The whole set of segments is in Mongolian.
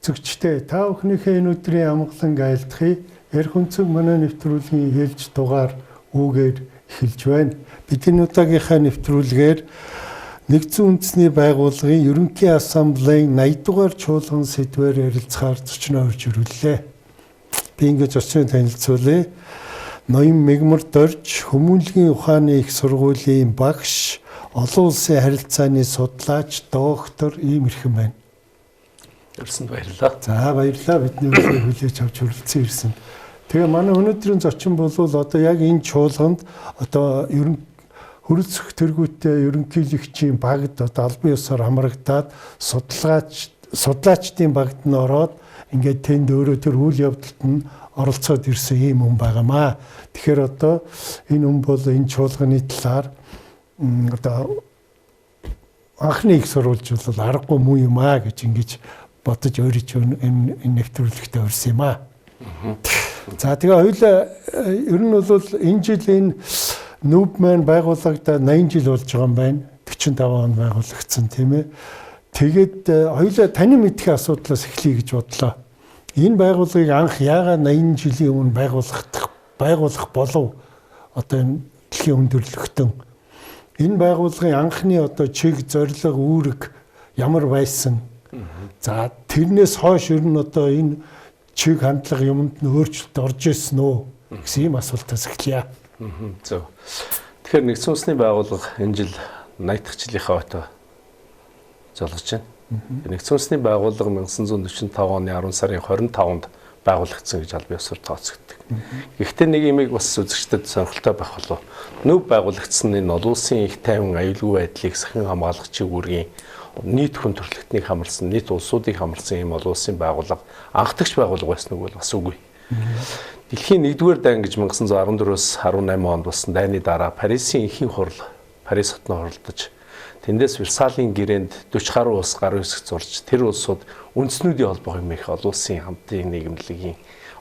Үзэгчдээ, та бүхнийхээ энэ өдрийн амгалан айлтгая. Ярих өнцөг манай нэвтрүүлгийн хэлж дугаар үүгээр эхэлж байна. Бидний удаагийнхаа нэвтрүүлгээр Нэгдсэн Үндэсний Байгууллагын Ерөнхий Ассамблеийн 80 дугаар чуулган сэдвээр ярилцахаар зочноо урьж ирүүллээ. Би ингэж зочныг танилцуулъя. Ноён Мегмар Дорж, хүмүүнлэгийн ухааны их сургуулийн багш, олон улсын харилцааны судлаач, доктор ийм эрхэм байна. Ирсэнд баярлалаа. За, баярлалаа, бидний урилгыг хүлээж авч хүрэлцэн ирсэн. Тэгээ манай өнөөдрийн зочин бол одоо яг энэ чуулганд одоо ерөн хөрөлцөх тэргүүтээ ерөнхийлөгчийн багд одоо албан ёсоор хамрагдаад судлаачдын багт нь ороод, ингээд тэнд өөрөө тэр үйл явдалд нь оролцоод ирсэн ийм хүн байгаамаа. Тэгэхээр одоо энэ хүн бол энэ чуулганы талаар одоо анхны их сурвалж бол аргагүй муу юм аа гэж ингэж бодож өөрөж энэ нэвтрүүлэгтээ урьсан юм аа. За, тэгээ хоёулаа ер нь бол энэ жил энэ НҮБ маань байгуулагдаад 80 жил болж байгаа юм байна. 45 онд байгуулагдсан, тийм ээ. Тэгээд хоёулаа таны мэдэх асуудлаас эхлэе гэж бодлоо. Энэ байгууллагыг анх яагаад 80 жилийн өмнө байгуулах болов? Одоо энэ дэлхийн өндөрлөгтөн энэ байгууллагын анхны одоо чиг зорилго, үүрэг ямар байсан? За, тэрнээс хойш ер нь одоо энэ чиг хандлага юмд нь өөрчлөлт орж ирсэн үү гэсэн ийм асуултаас эхлэе. Зөв. Тэгэхээр Нэгдсэн Үндэсний Байгууллага энэ жил 80 дахь жилийнхээ отоо золгож байна. Нэгдсэн Үндэсний Байгууллага 1945 оны 10 сарын 25-нд байгуулагдсан гэж албан ёсоор тооцогддог. Гэхдээ нэг юмыг бас үзэгчдэд сонирхолтой байх болов. НҮБ байгуулагдсан энэ олон улсын их тайван, аюулгүй байдлыг сахин хамгаалах чиг үүргийн нийт хүн төрөлхтнийг хамарсан, нийт улсуудыг хамарсан ийм олон улсын байгууллага, анхдагч байгууллага байсан үг бол бас үгүй. Дэлхийн 1-р дайн гэж 1914-өөс 18 онд болсон дайны дараа Парисын энхийн хурал, Парис хотноо хуралдаж, тэндээс Версалийн гэрээнд 40 гаруй улс гар үсэг зурж, тэр улсууд үндснүүдийн холбоо хэмээх олон улсын хамтын нийгэмлэгийн,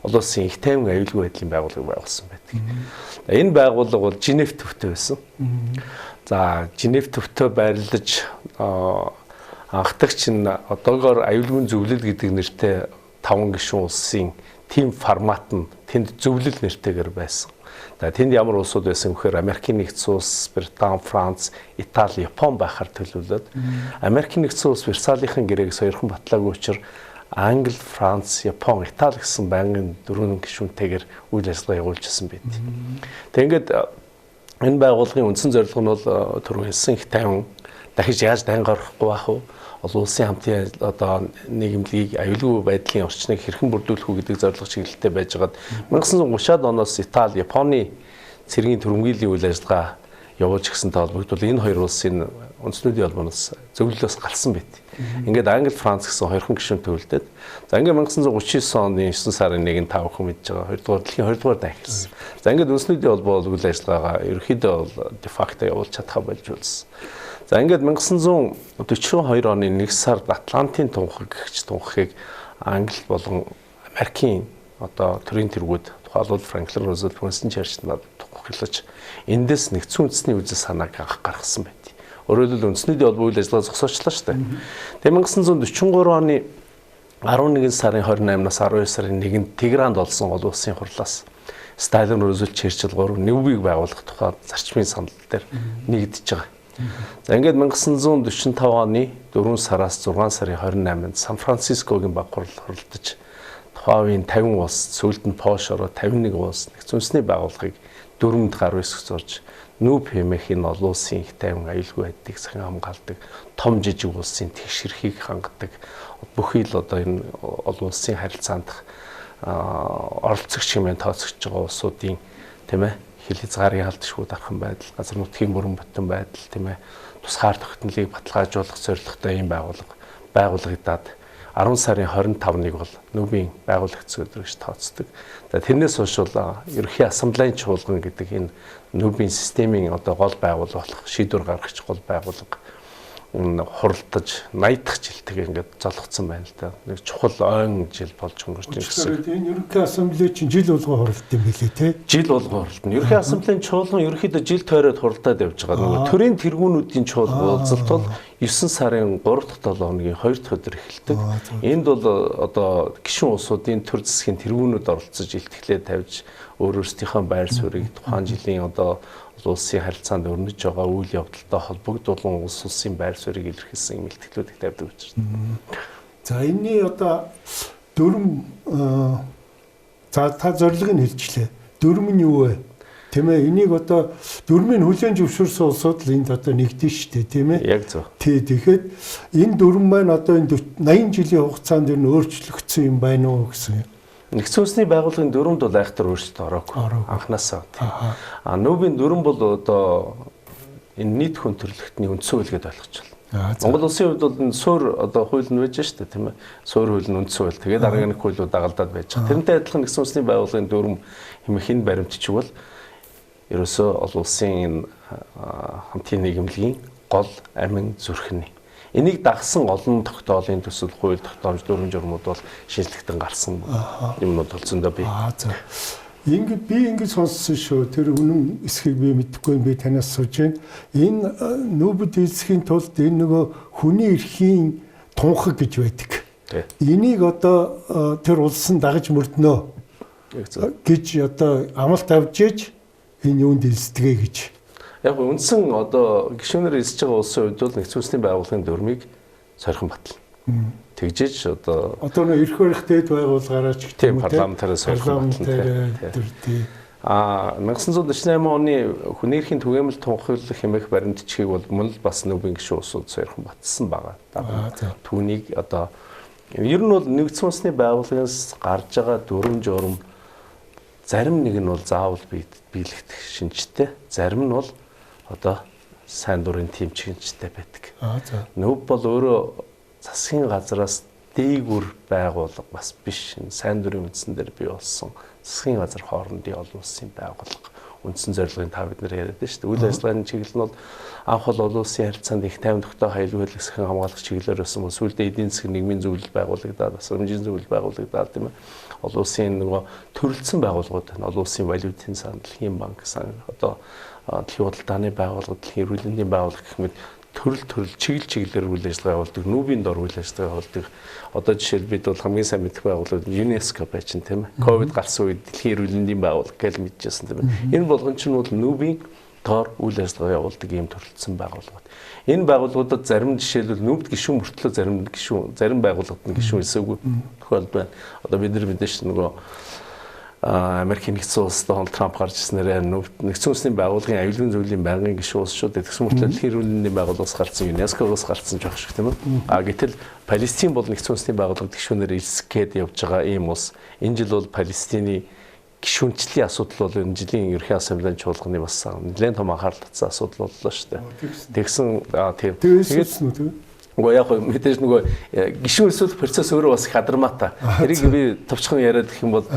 олон улсын их тайван, аюулгүй байдлын байгууллагыг байгуулсан байдаг. Энэ байгууллага бол Женев төвтэй байсан. За, Женев төвтэй байрлаж анхдагч нь одоогоор аюулгүй зөвлөл гэдэг нэртэй 5 гишүүн улсын тийм формат нь тэнд зөвлөл нэртэйгээр байсан. За, тэнд ямар улсууд байсан гэхээр Америкийн Нэгдсэн Улс, Британи, Франц, Итали, Япон байхаар төлөвлөд, Америкийн Нэгдсэн Улс Версалийнхын гэрээг сойрхон батлаагүй учраас Англи, Франц, Япон, Итали гэсэн байнгын дөрвөн гишүүнтэйгээр үйл ажиллагаа явуулжсэн байт. Тэг ингээд энэ байгууллагын үндсэн зорилго нь бол түрүү хэлсэн их тайван, дахиж яаж дайн гарахгүй байх вэ? Олон улсын хамтын одоо нийгэмлэгийг, аюулгүй байдлын орчныг хэрхэн бүрдүүлэх үү гэдэг зорилго чиглэлтэй байжгаад 1930-аад оноос Итали, Японы цэргийн түрэмгийлийн үйл ажиллагаа явуулж гисэнтэй холбогдвол энэ хоёр улсын үндснүүдийн холбооноос, зөвлөлөөс гарсан байт. Ингээд Англи, Франц гэсэн хоёрхан гишүүн төвлөдөд. За, ингээд 1939 оны 9 сарын 1-нд та бүхэн мэдж байгаа 2 дугаар дэлхийн 2 дугаар дайн эхэлсэн. За, ингээд үндснүүдийн холбоо үйл ажиллагаагаа ерөнхийдөө бол де факто явуулж чадхаа болж үлдсэн. За, ингээд 1942 оны 1 сард Атлантын тунхаг гэгч тунхагийг Англи болон Америкийн одоо төрийн тэргүүд, тухайлбал Франклин Рузвельт, Уинстон Черчилль тухайлж эндээс Нэгдсэн Үндэсний үзэл санааг анх гаргасан байт. Өөрөөр хэлбэл, үндснүүдийн холбоо үйл ажиллагаа зогсоочлаа шүү дээ. Тэгээ 1943 оны 11 сарын 28-наас 12 сарын 1-нд Тегеранд болсон олон улсын хурлаас Сталин, Рузвельт, Черчилль гурав НҮБ-ийг байгуулах тухай зарчмын санал дээр нэгдэж байгаа. За, ингээд 1945 оны 4 сараас 6 сарын 28-нд Сан Францискогийн баг хурал хуралдаж, тухайн үеийн 50 улс, сүүлд нь Пош ороо 51 улс Нэгдсэн Үндэсний Байгууллагыг дөрөнд гар үсэг зурж, НҮБ хэмээх энэ олон улсын их тайван, аюулгүй байдлыг сахин хамгаалдаг, том жижиг улсын тэгш эрхийг хангадаг, бүхий л одоо энэ олон улсын харилцаанд оролцогч хэмээн тооцогдож байгаа улсуудын, тийм ээ, хил хязгаарын алдашгүй дархан байдал, газар нутгийн бүрэн бүтэн байдал, тийм ээ, тусгаар тогтнолыг баталгаажуулах зорилготой ийм байгууллага байгуулагдаад 10 сарын 25-ныг бол НҮБ-ийн байгуулагдсан өдөр гэж тооцдог. За, тэрнээс хойш бол Ерөнхий Ассамблеийн чуулган гэдэг энэ НҮБ-ийн системийн одоо гол байгууллага болох, шийдвэр гаргах гол байгууллага хуралдаж 80 дахь жилтэйг ингээд золгоцсон байна л да. Нэг чухал ойн жил болж өнгөрч байна гэсэн. Энэ Ерөнхий Ассамблей чинь жил болгон хуралдсан юм билээ те. Жил болгон хуралдана. Ерөнхий Ассамблеийн чуулган ерөнхийдөө жил тойроод хуралдаад явж байгаа. Нөгөө төрийн тэргүүнүүдийн чуулган уулзалт бол 9 сарын 3 дахь 7 хоногийн 2 дахь өдөр эхэлдэг. Энд бол одоо гишүүн улсуудын төр засгийн тэргүүнүүд оролцож илтгэлээ тавьж өөр өөрсдийнхөө байр суурийг тухайн жилийн одоо улсын харилцаанд өрнөж байгаа үйл явдалтай холбогдуулан улс улсын байр суурийг илэрхийлсэн юм илтгэлүүдийг тавьдаг учраас. За энэний одоо дүрм за та зорилгыг нь хэлчихлээ. Дүрм нь юу вэ? Тийм ээ, энийг одоо дүрмийг хүлээн зөвшөөрсөн улсууд л энд одоо нэгдэн шүү дээ, тийм ээ. Яг зөв. Тий, тэгэхэд энэ дүрм маань одоо энэ 80 жилийн хугацаанд ер нь өөрчлөгдсөн юм байна уу гэсэн юм. Нэгдсэн үндэсний байгууллагын дүрмд бол айхтар өөрчлөлт ороогүй. Анхнаасаа. А нүүбийн дүрм бол одоо энэ нийт хүн төрөлхтний үндсэн хууль гэдээ ойлгочихлоо. Монгол улсын хувьд бол энэ суурь одоо хууль нь байж шүү дээ, тийм ээ. Суурь хууль нь үндсэн хууль. Тэгээд дараагийн нэг хуулиуд дагалдаад байж байгаа. Тэрнтэй адилхан нэгдсэн үндэсний байгууллагын дүрм хэмээх энэ баримтчиг бол ерөөсөө олон улсын энэ хамтын нийгэмлэгийн гол амин зүрхний. Энийг дагсан олон тогтоолын төсөл, хууль тогтоомж, дүрм журмууд бол шинжлэхтэн гарсан юмнууд толцондоо бий. Ингээд би ингэж сонссон шүү. Тэр үнэн эсхийг би мэдэхгүй, би танаас сууж байна. Энэ нүүбэд элсхийн тулд энэ нөгөө хүний эрхийн тунхаг гэж байдаг. Энийг одоо тэр улс нь дагаж мөрднөө гэж одоо амлалт авч иж энэ юунд элсдэгэ гэж. Яг үндсэн одоо гишүүнээр элсэж байгаа улсын хувьд бол нэгдсэн үндэсний байгууллагын дүрмийг сорьхон батлна. Тэгжээж одоо нөө эрх барих дээд байгууллагаараа ч гэх юм уу парламентаараа сорьхон батлна. А 1948 оны хүний эрхийн түгээмэл тунхаглах хэмээх баримтчгийг бол мөн л бас нүүбийн гишүүн улсууд сорьхон батсан байгаа. Түүнийг одоо ер нь бол нэгдсэн үндэсний байгууллагаас гарч байгаа дүрм журм зарим нэг нь бол заавал биелэгдэх шинжтэй, зарим нь бол одоо сайн дурын тэмцэгчтэй байдаг. Нүүб бол өөрөө засгийн газраас дээгүр байгууллага бас биш. Сайн дурын үндсэн дээр бий болсон засгийн газар хоорондын олон улсын байгууллага. Үндсэн зорилгын та бид нар яриад байна шүү дээ. Үйл ажиллагааны чиглэл нь бол анх бол олон улсын харилцаанд их тайван тогтоо хайлгүй хэсхэн хамгаалах чиглэлээр байсан бол сүүлдээ эдийн засгийн нийгмийн зөвлөл байгуулагдаад, асрамжийн зөвлөл байгуулагдаад, тийм ээ. Олон улсын нөгөө төрөлдсөн байгууллагууд байна. Олон улсын валютын сан, дэлхийн банк сан, одоо дэлхийн худалдааны байгууллага, дэлхийн эрүүл мэндийн байгууллага гэх мэт төрөл чиглэл чиглэлээр үйл ажиллагаа явуулдаг, нүүбийн дор үйл ажиллагаа явуулдаг. Одоо жишээл бид бол хамгийн сайн мэдэх байгууллага ЮНЕСКО байж чинь, тийм ээ. Ковид гарсан үед дэлхийн эрүүл мэндийн байгууллага гэж мэдчихсэн, тийм ээ. Энэ болгон чинь бол нүүбийн дор үйл ажиллагаа явуулдаг ийм төрөлдсөн байгууллагууд. Энэ байгууллагуудад зарим жишээлбэл нүүбд гишүүн мөртлөө зарим гишүүн, зарим байгууллагад нь гишүүн эсээгүй тохиолдол байна. Одоо бид нар мэдээж нөгөө Америкийн нэгдсэн улс Дональд Трамп гарч ирснээр нэгдсэн үндэсний байгууллагын аюулгүй зөвлөлийн байнгын гишүүн улс шүү дээ. Тэгсэн мөртлөө дэлхийн эрүүл мэндийн байгууллагаас гарсан, ЮНЕСКО-гоос гарсан ч байх шиг, тийм ээ. А гэтэл Палестин бол нэгдсэн үндэсний байгууллагад гишүүнээр элсэх гээд явж байгаа ийм улс. Энэ жил бол Палестины гишүүнчлийн асуудал бол энэ жилийн Ерөнхий Ассамблеийн чуулганы бас нэлээд том анхаарал татсан асуудал боллоо шүү дээ. Тэгсэн тийм. Тэгээд Нөгөө яг мэдээж нөгөө гишүүн эсвэл процесс өөрөө бас их адармаатай. Тэрийг би товчхон яриад гэх юм бол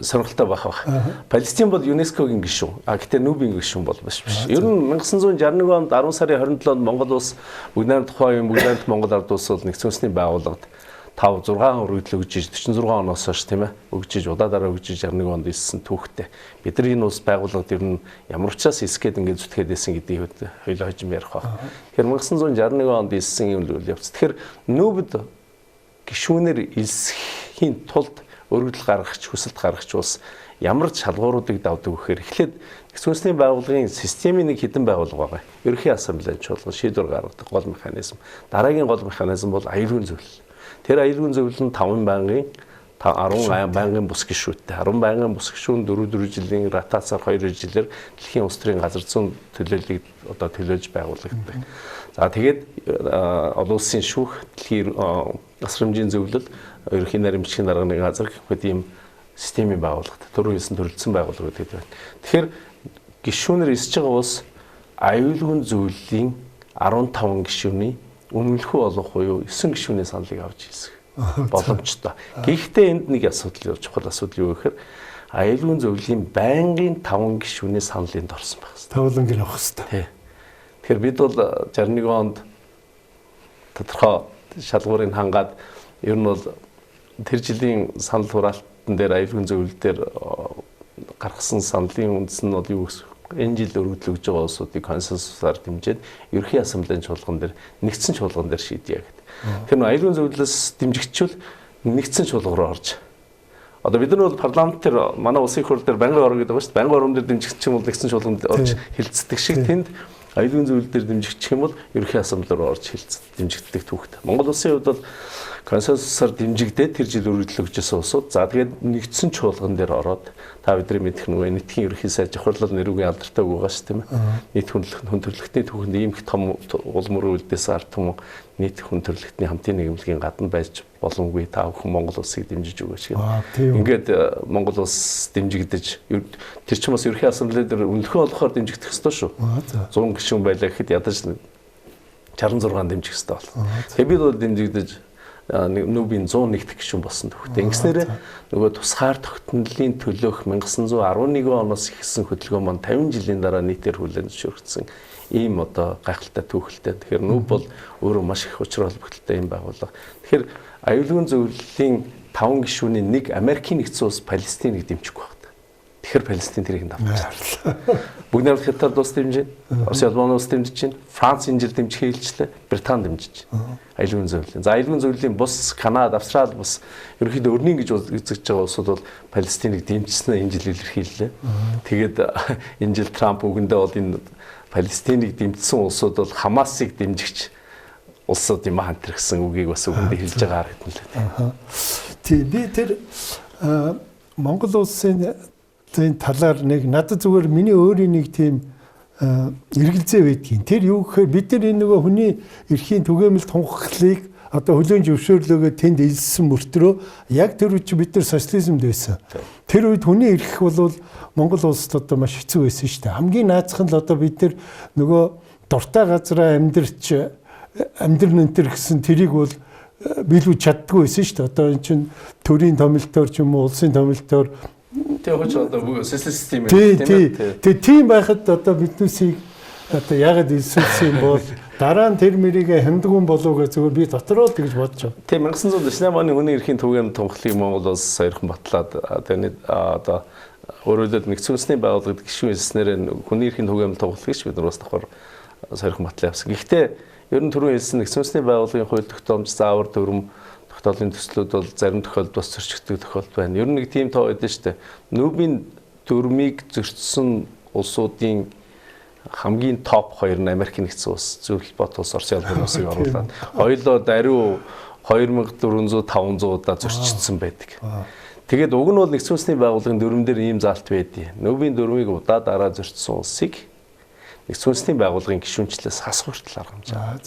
сонирхолтой байх байх. Палестин бол ЮНЕСКО-гийн гишүүн. А гэтээ нүүбийн гишүүн бол биш. Ер нь 1961 онд 10 сарын 27-нд Монгол улс бүгд найрамдах тухайн үеийн бүгд найрамдах Монгол ард улс бол нэгдсэн үндэсний байгууллагад 5 6 өргөдөл өгж 46 оноос хойш, тийм ээ, өгж иж удаа дараа өгж 61 онд элссэн түүхтэй. Бид нар энэ улс байгууллагад ер нь ямар учраас элсгээд ингээд зүтгээд байсан гэдгийг хоёулаа хожим ярих байх. Тэгэхээр 1961 онд элссэн юм л үйл явц. Тэгэхээр нүүбд гишүүнээр элсэхийн тулд өргөдөл гаргах, хүсэлт гаргах улс ямар шалгууруудыг давдаг вэхээр эхлээд нэгдсэн үндэсний байгууллагын системийн нэг хідэн байгууллага байгаа. Ерөнхий Ассамблеийн чуулган шийдвэр гаргадаг гол механизм. Дараагийн гол механизм бол аюулгүй зөвлөл. Тэр аюулгүй зөвлөл нь 5 байнгын 10 байнгын бус гишүүнтэй. 10 байнгын бус гишүүн 4 жилийн ротацаар 2 жилээр дэлхийн улс төрийн газар зүйн төлөөллийг одоо төлөөлж байгуулагддаг. За тэгээд олон улсын шүүх, дэлхийн асрамжийн зөвлөл, ерөнхий наримчгийн дарганы газар гэх мэт ийм системийн байгууллагат түрүү хэлсэн төрөлдсөн байгууллагууд гэдэг байна. Тэгэхээр гишүүнээр эсэж байгаа улс аюулгүй зөвлөлийн 15 гишүүний өмнөлхөө олох буюу 9 гишүүний саналыг авч ирсэн боломжтой. Гэхдээ энд нэг асуудал, чухал асуудал юу гэхээр аюулгүй зөвлөлийн байнгын 5 гишүүний санал энд орсон байх хэрэгтэй. Тавланг авах хэрэгтэй. Тий. Тэгэхээр бид бол 61 онд тодорхой шалгуурыг хангаад ер нь бол тэр жилийн санал хураалтан дээр аюулгүй зөвлөл дээр гаргасан саналын үндэс нь бол юу гэсэн энэ жил өргөдөл өгж байгаа улсуудыг консенсусаар дэмжиж ерөнхий ассамблеийн чуулган дээр нэгдсэн чуулган дээр шийдье гэдэг. Тэр нь аюулгүй зөвлөлөөс дэмжигчвэл нэгдсэн чуулга руу орж. Одоо бид нар бол парламент дээр манай улсын хурл дээр байнгын орон гэдэг байна шүү дээ. Байнгын орон дээр дэмжигч юм бол нэгдсэн чуулганд орж хилцдэг шиг тэнд аюулгүй зөвлөл дээр дэмжигчих юм бол ерөнхий ассамбле руу орж хилцдэг дэмжигддэг түүхтэй. Монгол улсын хувьд бол консенсусаар дэмжигдээд тэр жил өргөдөл өгчсэн улсууд за тэгээд нэгдсэн чуулган дээр ороод та бидний мэдэх нөгөө нийтхийн ерөнхий сайд жохирлол нэрүүгийн алдартай үг байгаа шүү тийм ээ. Нийт хүн төрөлхтний түүхэнд ийм их том уул мөрөө үлдээсэн ард түмэн нийт хүн төрөлхтний хамтын нийгэмлэгийн гадна байж боломгүй, та бүхэн Монгол улсыг дэмжиж өгөөч гэдэг. Ингээд Монгол улс дэмжигдэж тэр чинь бас ерөнхий ассамблей дээр үнэлэхээ олохоор дэмжигдэх ёстой шүү. 100 гишүүн байлаа гэхэд ядаж 66 дэмжих ёстой болно. Тэгээ бид бол дэмжигдэж нүүбийн 101 дэх гишүүн болсон төвхтэй. Ингэснээрээ нөгөө тусгаар тогтнолын төлөөх 1911 оноос эхэлсэн хөдөлгөөн маань 50 жилийн дараа нийтээр хүлээн зөвшөөрөгдсөн ийм одоо гайхалтай түүхэлтэй. Тэгэхээр нүүб бол өөрөө маш их учир холбогдолтой юм байгууллага. Тэгэхээр аюулгүй зөвлөлийн 5 гишүүний нэг Америкийн нэгдсэн улс Палестиныг дэмжихгүй байна. Тэгэхээр Палестин тэрийг давтчихлаа. Бүгд найрамдах Хятад улс дэмжиж, Оросын холбооны улс дэмжиж байна. Франц энэ жил дэмжихээ хэлжлээ. Британи дэмжиж байна. Аюулгүй зөвлөлийн. За аюулгүй зөвлөлийн бус Канада, Австрали бус ерөнхийдөө өрнийн гэж үзэж байгаа улсууд бол Палестиныг дэмжснээ энэ жил илэрхийллээ. Тэгээд энэ жил Трамп үгэндээ бол энэ Палестиныг дэмжсэн улсууд бол Хамасыг дэмжигч улсууд юм хантэр гэсэн үгийг бас үгэндээ хэлж байгаа харагдана лээ. Тий, би тэр Монгол улсын талаар нэг надад зүгээр миний өөрийн нэг тийм эргэлзээ байдгийн. Тэр юу гэхээр бид нар энэ нөгөө хүний эрхийн түгээмэл тунхаглалыг одоо хүлээн зөвшөөрлөөгөө тэнд илссэн мөртрөө яг тэр үед чи бид нар социализмд байсан. Тэр үед хүний эрх бол Монгол улсад одоо маш хэцүү байсан шүү дээ. Хамгийн наацх нь л одоо бид нар нөгөө дуртай газараа амьдрч амьдрын өнтер гэсэн тэрийг бол биелүүлж чаддгүй байсан шүү дээ. Одоо эн чинь төрийн томилтоор ч юм уу улсын томилтоор тэг хөөч одоо социалист юм тийм ээ. Тэг тийм байхад одоо биднээсийг одоо яагаад илсүүлсэн юм бол дараа нь тэр мэрийгээ хямдгүн болов гэж зүгээр би дотроо л тэгж бодож байна. Тийм 1948 оны хүний эрхийн түгээмэл тунхаглалыг Монгол улс сойрхон батлаад тэрний одоо өөрөөр хэлбэл нэгдсэн үндэсний байгууллагад гишүүн хэлснээр хүний эрхийн түгээмэл тунхаглагч бид нар бас давхар сойрхон батлаа явсан. Гэхдээ ер нь түрүүн хэлсэн нэгдсэн үндэсний байгууллагын хууль тогтоомж, заавар дүрм тогтоолын төслүүд бол зарим тохиолдолд бас зөрчигддөг тохиолдол байна. Ер нь нэг тийм тоо байдаг шүү дээ. Нүүбийн дүрмийг зөрчсөн улсуудын хамгийн топ 2 нь Америк нэгдсэн улс, Зөвлөл бот улс, Оросын холбооны улсыг оруулаад хоёулаа даруй 2400 500 удаа зөрчигдсөн байдаг. Тэгээд уг нь бол нэгдсэн үндэсний байгууллагын дүрм дээр ийм заалт байдیں۔ Нүүбийн дүрмийг удаа дараа зөрчсөн улсыг нэгдсэн үндэсний байгууллагын гишүүнчлээс хасах хүртэл аргамжаа.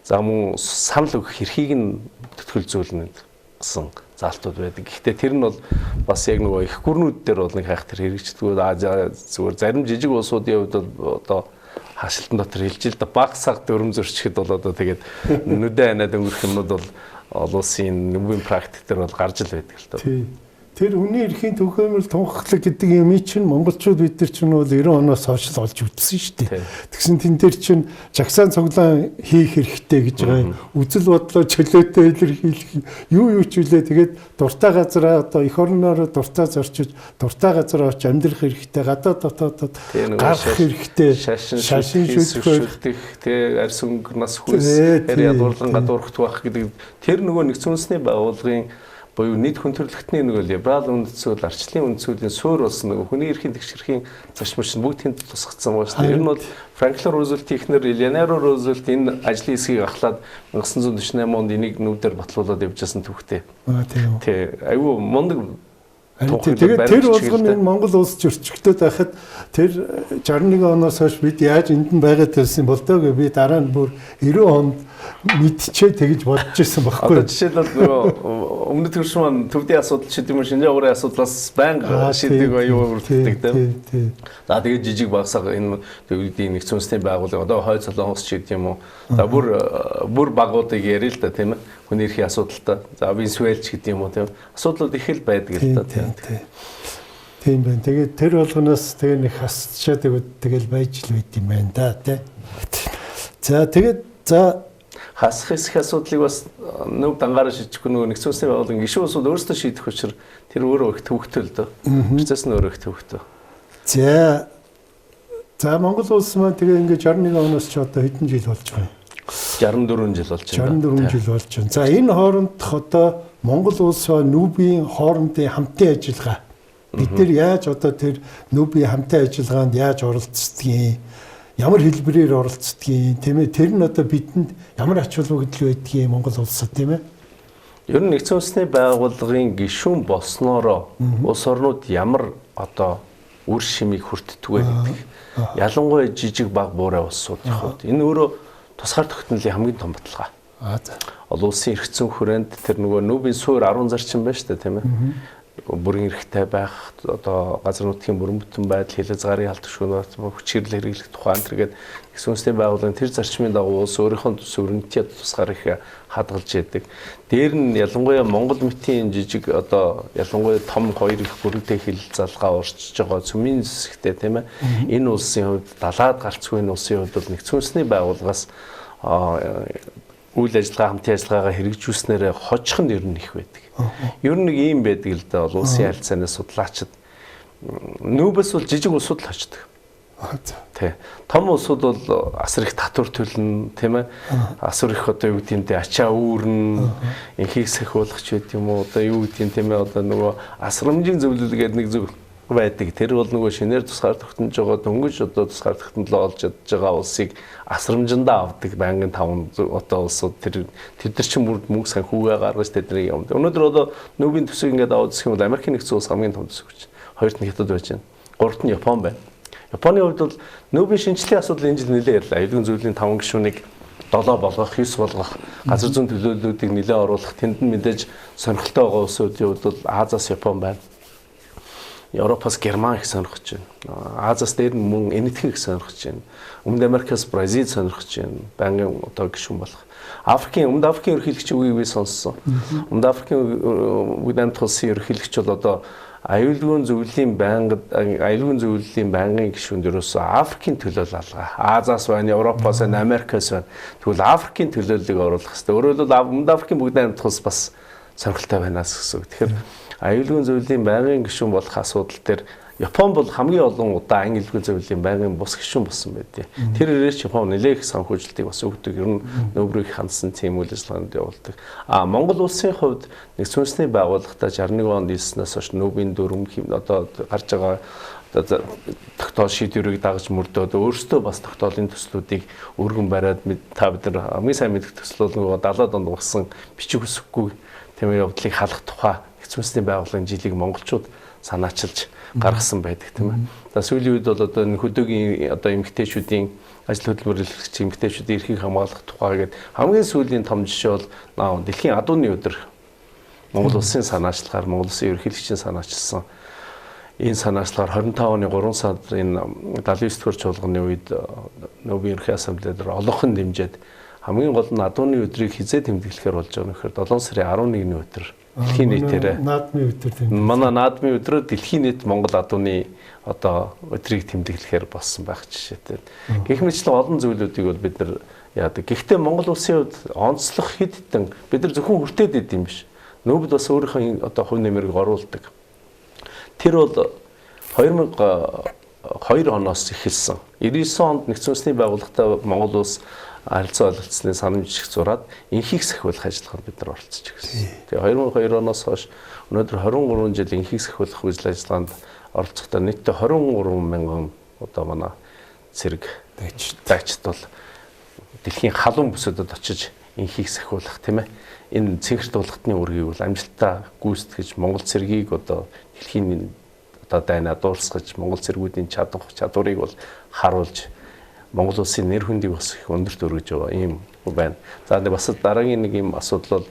За мөн санал өгөх эрхийг нь төтгөл зүүлнэ гэсэн заалтууд байдаг. Гэхдээ тэр нь бол бас яг нөгөө их гүрнүүд дээр бол нэг хайх тэр хэрэгждэггүй. Зүгээр зарим жижиг улсуудын хувьд бол одоо хашилтан дотор хэлж л да баг саг дүрм зөрчихэд бол одоо тэгээд нүдэ анаад өнгөрөх юмнууд бол олон улсын нүбийн практик дээр бол гарч л байдаг л доо. Тэр хүний эрхийн түгээмэл тунхаглал гэдэг юм чинь монголчууд бид нар чинь бол 90 оноос хойш л олж үзсэн шүү дээ. Тэгсэн тэн дээр чинь жагсаан цуглаан хийх хэрэгтэй гэж байгаа юм. Үзэл бодлоо чөлөөтэй илэрхийлэх юу ч үлээ тэгээд дуртай газараа одоо эх орноороо дуртай зорчиж дуртай газараа очиж амьдрах хэрэгтэй, гадаад дотоодод гарах хэрэгтэй, шашин шүтэх, тэг арьс өнгө нас хүйс, харь ядуурлан гадуурхах байх гэдэг тэр нөгөө нэгдсэн үндэсний байгууллагын буюу нийт хүн төрөлхтний нөгөө либерал үндэс зүйл, арчлын үндэс зүйлийн суурь болсон нөгөө хүний эрхийн тэгшэрхийн зарчим чинь бүгд тэнд тусгацсан байна шүү дээ. Ер нь бол Франклин Рузвельтийн эхнэр Элеонора Рузвельт энэ ажлын хэсгийг ахлаад 1948 онд энийг нүүдээр батлуулаад явж байсан түүхтэй. Тийм. Тий, айгүй мундаг. Тэгээд тэр болгоно энэ Монгол улс зөрчигдөд байхад тэр 61 оноос хойш бид яаж энд нь байгаад байсан бол доо гэ би дараа нь бүр 90 онд мэдчээ тэгж бодож ирсэн баггүй. Одоо жишээлбэл нөгөө өмнөд төрш маань төвдийн асуудал ч гэдэм үү шинжээ уурын асуудлаас байнга шийдэг аюу бүрддэг тийм. За тэгээд жижиг багсаг энэ төвдийн нэгдсэн үндэсний байгууллага одоо хойд солонгос ч гэдэм юм уу. За бүр багуудыг ярил л да тийм ээ. Хүний эрхийн асуудалтай. За Венесуэл ч гэдэм юм уу тийм. Асуудлууд их л байдаг л да тийм. Тийм байна. Тэгээд тэр болгоноос тэгээ нэг хасчаад тэгэл байж л байд юм байна да тий. За тэгээд за Хасах хэсэх асуудлыг бас нүүб дангаараа шийдэхгүй нөгөө нэгдсэн улсын байгууллагын гишүүн улсууд өөрсдөө шийдэх учраас тэр өөрөө их төвөгтэй л дөө. Процесс нь өөрөө их төвөгтэй. За. За Монгол улс маань тэгээ ингээд 61 оноос ч одоо хэдэн жил болж байгаа юм? 64 жил болж байна. 64 жил болж байна. За энэ хоорондох одоо Монгол улс ба нүүбийн хоорондын хамтын ажиллагаа. Бид нэр яаж одоо тэр нүүбийн хамтын ажиллагаанд яаж оролцдгийг, ямар хэлбэрээр оролцдгийг, тийм ээ, тэр нь одоо бидэнд ямар ач холбогдол байдгийг Монгол улсад, тийм ээ. Ер нь нэгдсэн үндэсний байгууллагын гишүүн болсноороо улс орнууд ямар одоо үр шимийг хүртдэг вэ гэдэг. Ялангуяа жижиг баг буурай улсуудын хувьд энэ өөрөө тусгаар тогтнолын хамгийн том баталгаа. Олон улсын эрх зүйн хүрээнд тэр нөгөө нүүбийн суур 10 зарчим байна шүү дээ, тийм ээ. Бүрэн эрхтэй байх, одоо газар нутгийн бүрэн бүтэн байдал, хил хязгаарын алдагшгүй хүч хэрэл хэрэглэх тухай энэ төргээд нэгдсэн үндэсний байгууллагын тэр зарчмын дагуу улс өөрийнхөө суверенитет тусгаар их хадгалж яадаг. Дээр нь ялангуяа Монгол мэтийн жижиг одоо ялангуяа том хоёр их бүрэнтэй хил залгаа урчж байгаа цөмийн зэсэгтэй, тийм ээ. Энэ улсын хувьд далаад гарцгүй энэ улсын хувьд бол нэгдсэн үндэсний байгууллагаас үйл ажиллагаа хамтын ажиллагаагаа хэрэгжүүлснээр хожих нь ер нь их байдаг. Ер нь нэг ийм байдаг л да олон улсын харилцааны судлаачид нүүбэс бол жижиг улсууд л хождог. Тий. Том улсууд бол асар их татвар төлнө, тийм ээ. Асар их одоо юу гэдэг юм те ачаа үүрнэ, энхийг сахиулах ч байд юм уу, одоо юу гэдэг юм тийм ээ, одоо нөгөө асрамжийн зөвлөл гэдэг нэг зөв байдаг. Тэр бол нөгөө шинээр тусгаар тогтнож байгаа дөнгөж одоо тусгаар тогтнолоо олж чадж байгаа улсыг асрамжиндаа авдаг байнгын таван одоо улсууд тэр тэд нар чинь мөнгө санхүүгээ гаргаж тэднийг юм. Өнөөдөр одоо нүүбийн төсөв ингээд аваад үзэх юм бол Америкийн нэгдсэн улс хамгийн том төсөв гэж. Хоёрт нь Хятад байж байна. Гуравт нь Япон байна. Японы хувьд бол нүүбийн шинжлэлийн асуудал энэ жил нэлээд ярьлаа. Аюулгүй зөвлөлийн 5 гишүүнийг 7 болгох, 9 болгох, газар зүйн төлөөллүүдийг нэлээд оруулах, тэнд нь мэдээж сонирхолтой байгаа улсуудын хувьд бол Азиас Япон байна. Европоос Герман их сонирхож байна. Азиас дээр нь мөн Энэтхэг их сонирхож байна. Өмнөд Америкаас Бразил сонирхож байна. Байнгын одоо гишүүн болох. Африкийн Өмнөд Африкийн ерөнхийлөгч үгийг би сонссон. Өмнөд Африкийн Бүгд Найрамдах Улсын ерөнхийлөгч бол одоо аюулгүй зөвлөлийн байнгын аюулгүй зөвлөлийн байнгын гишүүнд ерөөсөө Африкийн төлөөлөл алгаа. Азиас байна, Европоос байна, Америкаас байна. Тэгвэл Африкийн төлөөллийг оруулах хэрэгтэй. Өөрөөр хэлбэл Өмнөд Африкийн Бүгд Найрамдах Улс бас сонирхолтой байна гэсэн үг. Тэгэхээр аюулгүй зөвлөлийн байнгын гишүүн болох асуудал дээр Япон бол хамгийн олон удаа аюулгүй зөвлөлийн байнгын бус гишүүн болсон байдیں۔ Тэр ирээч Япон нэлээх их санхүүжилтийг бас өгдөг. Ер нь нүүб рүү их хандсан тийм үйл ажиллагаанд явуулдаг. А Монгол улсын хувьд нэгдсэн үндэсний байгууллагатай 61 онд нийлснээс хойш нүүбийн дүрм одоо гарч байгаа тогтоол шийдвэрийг дагаж мөрдөөд өөрсдөө бас тогтоолын төслүүдийг өргөн бариад та бид нар хамгийн сайн мэдэх төсөл бол нөгөө 70-аад онд гарсан бичиг үсэхгүй тийм явдлыг халах тухай нэгдсэн үндэсний байгууллагын жилийг монголчууд санаачилж гаргасан байдаг, тийм ээ. За сүүлийн үед бол одоо энэ хөдөөгийн одоо эмэгтэйчүүдийн ажил хөдөлмөр эрхлэгч эмэгтэйчүүдийн эрхийг хамгаалах тухай гэдэг хамгийн сүүлийн том жишээ бол дэлхийн адууны өдөр Монгол улсын санаачлагаар Монгол улсын ерөнхийлөгчийн санаачилсан энэ санаачлагаар 25 оны 3 сард энэ 79 дугаар чуулганы үед нүүбийн ерөнхий ассамблей дээр олонхон дэмжиж хамгийн гол нь адууны өдрийг хизээ тэмдэглэхээр болж байгаа нөхөр 7 сарын 11-ний өдөр дэлхийн нийтээр наадмын өдөр тэмдэглэх. Манай наадмын өдрөөр дэлхийн нийт Монгол адууны одоо өдрийг тэмдэглэхээр болсон байх жишээтэй. Гэх мэтлэн олон зүйлүүдийг бол бид нар яадаг. Гэхдээ Монгол улсын хувьд онцлох хэд хэдэн бид нар зөвхөн хүртээд идэм биш. Нүүбд бас өөрийнхөө одоо хувь нэмрийг оруулдаг. Тэр бол 2002 оноос эхэлсэн. 99 онд нэгдсэн үндэсний байгууллагатай Монгол улс харилцаа ойлголцсны санамж жишг зураад энхийг сахиулах ажиллагаанд бид нар оролцож ирсэн. Тэгээ 2002 оноос хойш өнөөдөр 23 жил энхийг сахиулах үйл ажиллагаанд оролцохдоо нийтдээ 23 мянган одоо манай цэрэг дайчид бол дэлхийн халуун бүсүүдэд очиж энхийг сахиулах, тийм ээ. Энэ цэнхэр дуулгатны үүргийг бол амжилттай гүйцэтгэж Монгол цэргийг одоо дэлхийн одоо дайнаа дуурсгаж Монгол цэргүүдийн чадварыг бол харуулж Монгол улсын нэр хүндийг бас их өндөрт өргөж байгаа ийм байна. За нэг бас дараагийн нэг ийм асуудал бол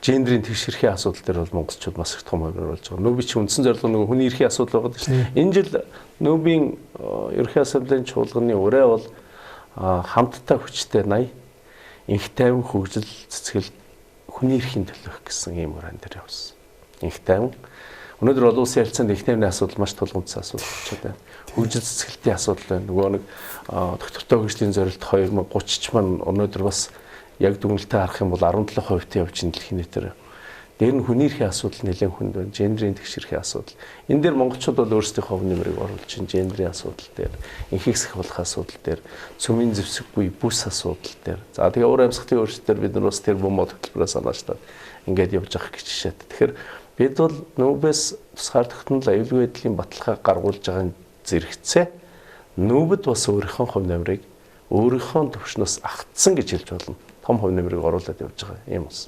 гендрийн тэгш эрхийн асуудал дээр бол монголчууд бас их том хувь оруулж байгаа. Нүүбийн чинь үндсэн зорилго нөгөө хүний эрхийн асуудал байгаа шүү дээ. Энэ жил нүүбийн ерөнхий ассамблеийн чуулганы ураа бол хамттай хүчтэй 80 инх тайван хөгжил цэцгэл хүний эрхийн төлөөх гэсэн ийм ураан дээр явсан. Инх тайван. Өнөөдөр олон улсын харилцаанд инх тайвны асуудал маш тулгымдсан асуудал болчиход байна. Хөгжил цэцгэлтийн асуудал байна. Нөгөө нэг доктортой хөгжлийн зорилт 2030 ч маань өнөөдөр бас Яг дүгнэлтээ харах юм бол 17% явж ин дэлхийн нийтээр. Дээр нь хүний эрхийн асуудал нэлээд хүнд байна. Гендрийн тэгш эрхийн асуудал. Энэ дээр монголчууд бол өөрсдийнхөө хувь нэмрийг оруулж чинь гендрийн асуудал дээр, энхийг сахиулах асуудал дээр, цөмийн зэвсэггүй бүс асуудал дээр. За тэгээ уур амьсгалын өөрчлөлтөөр бид нар бас тэр бум хөтөлбөрөө санаачлаад ингээд явж байгаа гэж жишээтэй. Тэгэхээр бид бол нүүбээс тусгаар тогтнол аюулгүй байдлын баталгаа гаргуулж байгаа зэрэгцээ нүүбэд бас өөрийнхөө хувь нэмрийг өөрийнхөө төвшнөөс агтсан гэж хэлж болно. Том хувь нэмрийг оруулаад явж байгаа юм бас.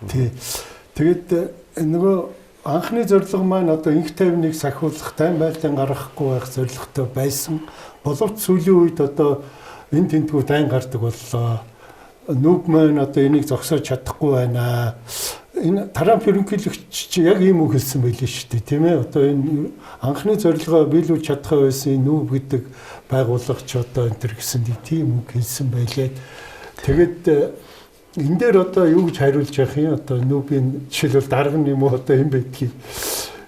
Тий. Тэгээд нөгөө анхны зорилго маань одоо инх тайвныг сахиулах, тайван байлдан гаргахгүй байх зорилготой байсан. Боловч сүүлийн үед одоо энэ тентгүү тайн гардаг боллоо. Нүб маань одоо энийг зогсоож чадахгүй байна. Энэ Трамп ерөнхийлөгч чи яг ийм үг хэлсэн байлээ шүү дээ, тийм ээ. Одоо энэ анхны зорилгоо биелүүлж чадах байсан нүб гэдэг байгууллага ч одоо энэ төр гэсэн тийм үг хэлсэн байлээ. Тэгээд энэ дээр одоо юу гэж хариулж явах юм? Одоо нүүбийн жишээлбэл дарга нь юм уу одоо юм байдгийг.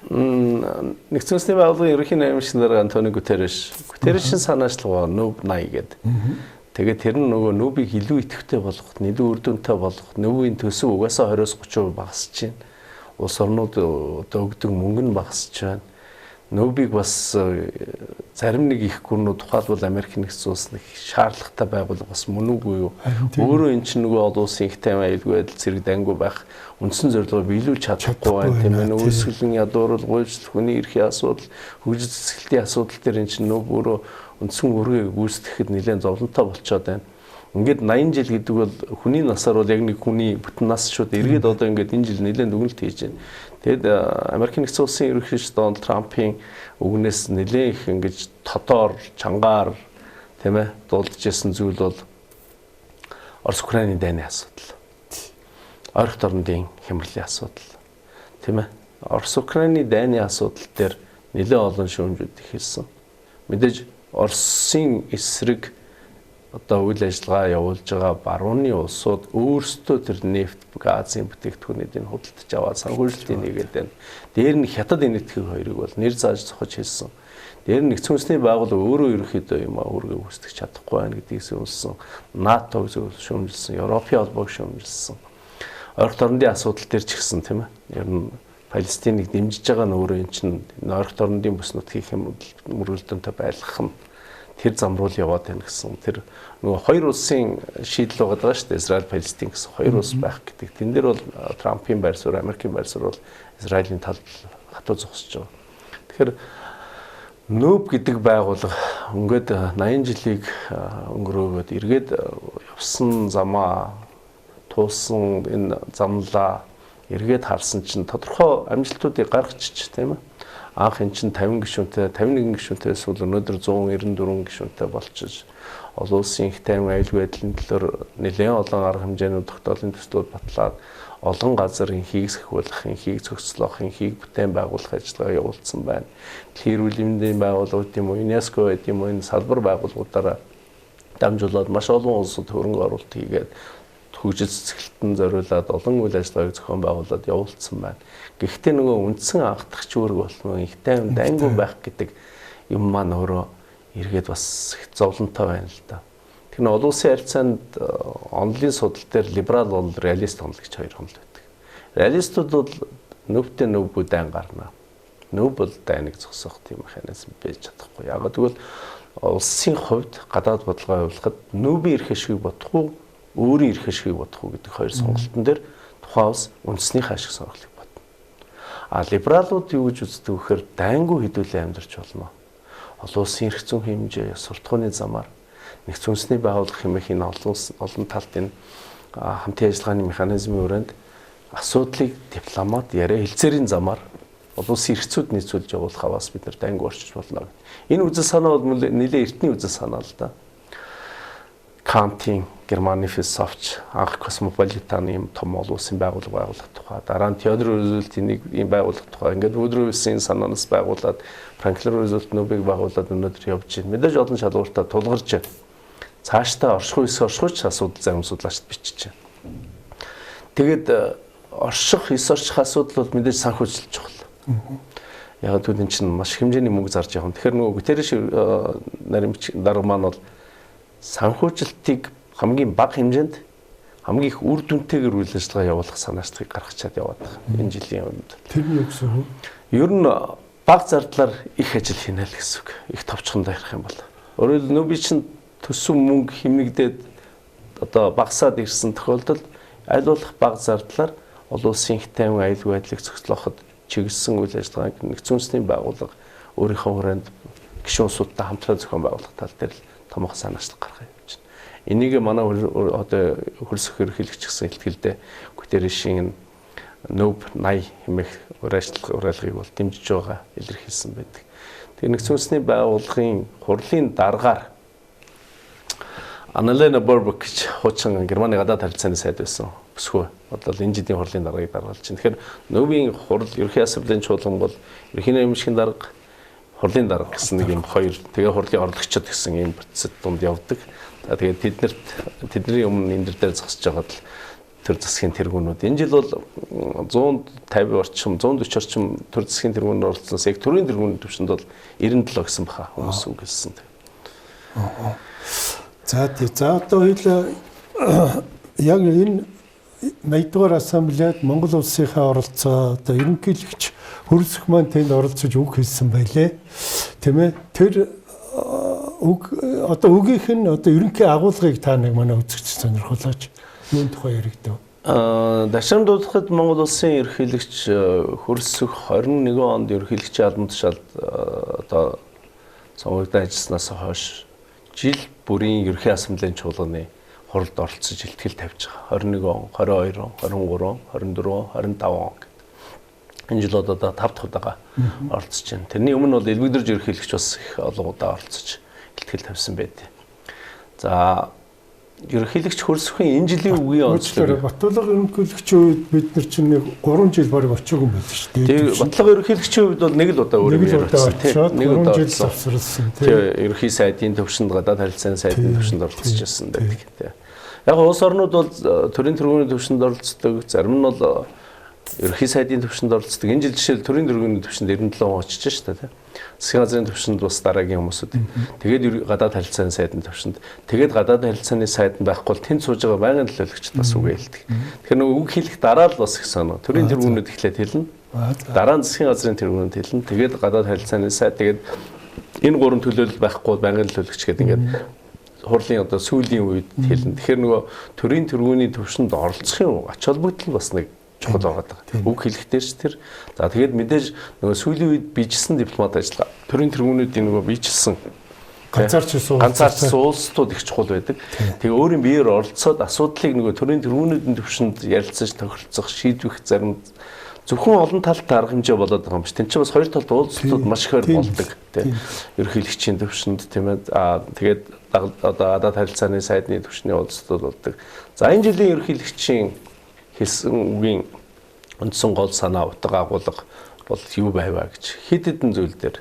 Нэгдсэн үндэсний байгууллагын ерөнхий наймшин дарга Антонио Гутерреш. Гутеррешийн санаачлага нүүб 80 гэдэг. Тэгээд тэр нь нөгөө нүүбийг илүү идэвхтэй болгох, илүү үр дүнтэй болгох, нүүбийн төсөв угаасаа 20-30% багасч байна. Улс орнууд одоо өгдөг мөнгө нь багасч байна. Нүүбийг бас зарим нэг их гүрнүүд тухайлбал Америк нэгдсэн улс нэг шаардлагатай байгууллага бас мөн үгүй юу? Өөрөө эн чинь нөгөө олон улсын их тайван аюулгүй байдал зэрэг дайнгүй байх үндсэн зорилгоо биелүүлж чадахгүй байна, тийм ээ. Үүсгэлэн ядуурл, гуйвчлал, хүний эрхийн асуудал, хөгжил цэцгэлтийн асуудал дээр эн чинь нүүб өөрөө үндсэн үүргээ гүйцэтгэхэд нэлээд зовлонтой болцоод байна. Ингээд 80 жил гэдэг бол хүний насаар бол яг нэг хүний бүтэн нас шүү дээ. Эргээд одоо ингээд энэ жил нэлээд дүгнэлт хийж байна. Тэгэд Америк нэгдсэн улсын ерөнхийлөгч Дональд Трампын үгнээс нэлээд их ингэж тодоор, чангаар тийм ээ дуулдж исэн зүйл бол Орос Украины дайны асуудал. Ойрхот орнодын хямралын асуудал. Тийм ээ. Орос Украины дайны асуудал дээр нэлээд олон шүүмжүүд эхэлсэн. Мэдээж Оросын эсрэг одоо үйл ажиллагаа явуулж байгаа барууны улсууд өөрсдөө тэр нефть, газын бүтээгдэхүүнүүдийг худалдаж аваад санхүүжилтийг нэгээд байна. Дээр нь хятад энэтхэг хоёрыг бол нэр зааж зохиж хэлсэн. Дээр нь нэгдсэн үндэсний байгууллага өөрөө ерөнхийдөө юм үүргээ гүйцэтгэж чадахгүй байна гэдгийг шүүмжилсэн. НАТО-г шүүмжилсэн, Европын холбоог шүүмжилсэн. Ойрхот орнодын асуудал дээр ч гэсэн тийм ээ. Ер нь Палестиныг дэмжиж байгаа нь өөрөө эн чинь ойрхот орнодын бүс нутгийг мөргөлдөөнтэй байлгах нь тэр зам руу л яваад байна гэсэн. Тэр нөгөө хоёр улсын шийдэл байгаа шүү дээ. Израиль, Палестин гэсэн хоёр улс байх гэдэг. Тэн дээр бол Трампын байр суурь, Америкийн байр суурь бол Израилийн талд хатуу зогсож байгаа. Тэгэхээр нүүб гэдэг байгууллага ингээд 80 жилийг өнгөрөөгөөд эргээд явсан замаа туулсан энэ замлаа эргээд харсан чинь тодорхой амжилтуудыг гаргачих тийм ээ. Анх эн чинь 50 гишүүнтэй, 51 гишүүнтэй эсвэл өнөөдөр 194 гишүүнтэй болчихж олон улсын их тайван аюулгүй байдлын төлөөр нэлээд олон арга хэмжээний тогтоолын төслүүд батлаад олон газар инхийг сахиулах, инхийг зохицлох, инхийг бүтээн байгуулах ажиллагаа явуулсан байна. Дэлхийн эрүүл мэндийн байгууллагууд юм уу, ЮНЕСКО гэдэг юм уу, энэ салбар байгууллагуудаараа дамжуулаад маш олон улсууд хөрөнгө оруулалт хийгээд хөгжил цэцгэлтэн зориулаад олон үйл ажиллагааг зохион байгуулад явуулсан байна. Гэхдээ нөгөө үндсэн анхдагч үүрэг болно их тайван дайнгүй байх гэдэг юм маань өөрөө эргээд бас их зовлонтой байна л да. Тэгэхээр олон улсын харилцаанд онолын судал дээр либерал бол реалист онол гэж хоёр онол байдаг. Реалистууд бол нөвтэй нөвбүү дайн гарна. Нөв бол дайныг зогсоох тийм механизм байж чадахгүй. Яг тэгвэл улсын хувьд гадаад бодлогоо явуулахад нүүбийн эрх ашгийг бодох уу, өөрийн эрх ашгийг бодох уу гэдэг хоёр сонголтон дээр тухайн улс үндснийхээ ашиг сонирхлыг бодно. А либералууд юу гэж үздэг вэ гэхээр дайнгүй хэдүүлээ амьдарч болно. Олон улсын эрх зүйн хэмжээ, суртахууны замаар нэгдсэн үндэсний байгууллага хэмээх энэ олон талт энэ хамтын ажиллагааны механизмын хүрээнд асуудлыг дипломат яриа хэлцээрийн замаар олон улсын эрх зүйд нийцүүлж явуулахаа бас бид нар дайнгүй орчиж болно гэдэг. Энэ үзэл санаа бол нэлээд эртний үзэл санаа л да. Кантын Германы философч анх космополитан ийм том олон улсын байгууллага байгуулах тухай, дараа нь Теодор Рузвельтийн нэг ийм байгууллага тухай, ингээд Вудро Вилсоны санаанаас байгуулад Франклин Рузвельт нүүбийг байгуулад өнөөдөр явж байна. Мэдээж олон шалгууртаа тулгарч байна. Цаашдаа оршихуй эс оршихуйч асуудал зарим судлаачд бичиж байна. Тэгээд орших, эс орших асуудал бол мэдээж санхүүжилт чухал. Яг гэвэл энэ чинь маш хэмжээний мөнгө зарж явах юм. Тэгэхээр нөгөө Гутерреш нарийн дарга маань бол санхүүжилтийг хамгийн бага хэмжээнд хамгийн их үр дүнтэйгээр үйл ажиллагаа явуулах санаачлагыг гаргачаад яваад байгаа. Энэ жилийн өмнөд. Тэр нь юу гэсэн үг? Ер нь баг зардлаар их ажил хийнэ л гэсэн үг. Их товчхондоо ярих юм бол. Өөрөөр хэлбэл нүүбийн чинь төссөн мөнгө хэмнэгдээд одоо багасаад ирсэн тохиолдолд аль болох баг зардлаар олон улсын их тайван аюулгүй байдлыг зохицлоход чиглэсэн үйл ажиллагааг нэгдсэн үндэсний байгууллага өөрийнхөө хүрээнд гишүүн улсуудтай хамтран зохион байгуулах тал дээр л томоохон санаачлаг гаргах юм чинь. Энийг манай одоо хөрсөх ерөнхийлөгч гэсэн ихтгэлдээ Гутерришийн нүүб 80 хэмээх уриалгыг бол дэмжиж байгаа илэрхийлсэн байдаг. Тэгээ нэгдсэн үндэсний байгууллагын хурлын даргаар Аналена Бербок гэж хуучин Германы гадаад харилцааны сайд байсан. Бүсгүй. Одоо л энэ жилийн хурлын даргаыг даргалж байна. Тэгэхээр нүүбийн хурл ерөнхий ассамблеийн чуулган бол ерөнхий нэмшгийн дарга, хурлын дарга гэсэн нэг юм хоёр, тэгээ хурлын орлогчид гэсэн ийм процесс дунд явдаг. За тэгээд тэдний өмнө энэ дээр зогсож байгаад л төр засгийн тэргүүнүүд. Энэ жил бол 150 орчим, 140 орчим төр засгийн тэргүүнээр оролцсон. Яг төрийн тэргүүний түвшинд бол 97 гэсэн баха хүмүүс үг хэлсэн. За тий. За одоо хоёул яг энэ 80 дугаар ассамблеад Монгол улсынхаа оролцоо одоо ерөнхийлөгч хөрсөх маань тэнд оролцож үг хэлсэн байлээ. Тийм ээ. Тэр үг одоо үгийнх нь одоо ерөнхий агуулгыг та нэг манай үзэгч сонирхолооч юун тухай яригдав? Дашаам дуудлахад Монгол улсын ерөнхийлөгч хөрсөх 21 онд ерөнхийлөгчийн албан тушаалд одоо сонгогдсон ажилласнаас хойш жил бүрийн ерөнхий ассамблеийн чуулганы хуралд оролцож илтгэл тавьж байгаа. 21 он, 22 он, 23 он, 24 он, 25 он гэдэг. Энэ жил одоо 5 дахь удаага оролцож байна. Тэрний өмнө бол элбэгдэрж ерөнхийлөгч бас их олон удаа оролцож илтгэл тавьсан байд. За ерөнхийлөгч хөрсөхийн энэ жилийн үгийн онцлог Батулга ерөнхийлөгчийн үед бид нар чинь нэг 3 жил бараг очиагүй юм байна шүү дээ. Тэгээ Батулга ерөнхийлөгчийн үед бол нэг л удаа өөр юм ярьсан тийм. Нэг удаа жил завсарласан тийм. Ерөнхий сайдын төвшөнд, гадаад харилцааны сайдын төвшөнд оролцож байсан байдаг тийм. Яг улс орнууд бол төрийн тэргүүний төвшөнд оролцдог, зарим нь бол ерөнхий сайдын төвшөнд оролцдог. Энэ жил жишээл төрийн тэргүүний төвшөнд 97 хүн очиж шүү дээ тийм. Засгийн газрын төвшөнд бас дараагийн хүмүүсүүд. Тэгээд гадаад харилцааны сайдын төвшөнд. Тэгээд гадаад харилцааны сайд нь байхгүй бол тэнд сууж байгаа байнгын төлөөлөгчд бас үг хэлдэг. Тэгэхээр нөгөө үг хэлэх дараа л бас их соно. Төрийн тэргүүнүүд эхлээд хэлнэ. Дараа нь засгийн газрын тэргүүнүүд хэлнэ. Тэгээд гадаад харилцааны сайд, тэгээд энэ гурван төлөөлөл байхгүй бол байнгын төлөөлөгч гэдэг ингээд хурлын одоо сүүлийн үед хэлнэ. Тэгэхээр нөгөө төрийн тэргүүний төвшөнд оролцохын ач холбогдол бас нэг чухал байгаа даа. Үг хэлэх дээр ч тэр. За тэгээд мэдээж нөгөө сүүлийн үед биежилсэн дипломат ажиллагаа. Төрийн тэргүүнүүдийн нөгөө биежилсэн ганцаарчсан уулзтууд их чухал байдаг. Тэгээ өөрийн биеэр оролцоод асуудлыг нөгөө төрийн тэргүүнүүдийн төвшөнд ярилцаж тохиролцох, шийдвэх зарим зөвхөн олон талт арга хэмжээ болоод байгаа юм биш. Тэн чинь бас хоёр талд уулзтууд маш ихээр болдог тийм. Ерөнхийлөгчийн төвшөнд тийм ээ. Аа тэгээд одоо гадаад харилцааны сайдны төвшний уулзтууд болдог. За энэ жилийн ерөнхийлөгчийн хэлсэн үгийн үндсэн гол санаа, утга агуулга бол юу байваа гэж хэд хэдэн зүйл дээр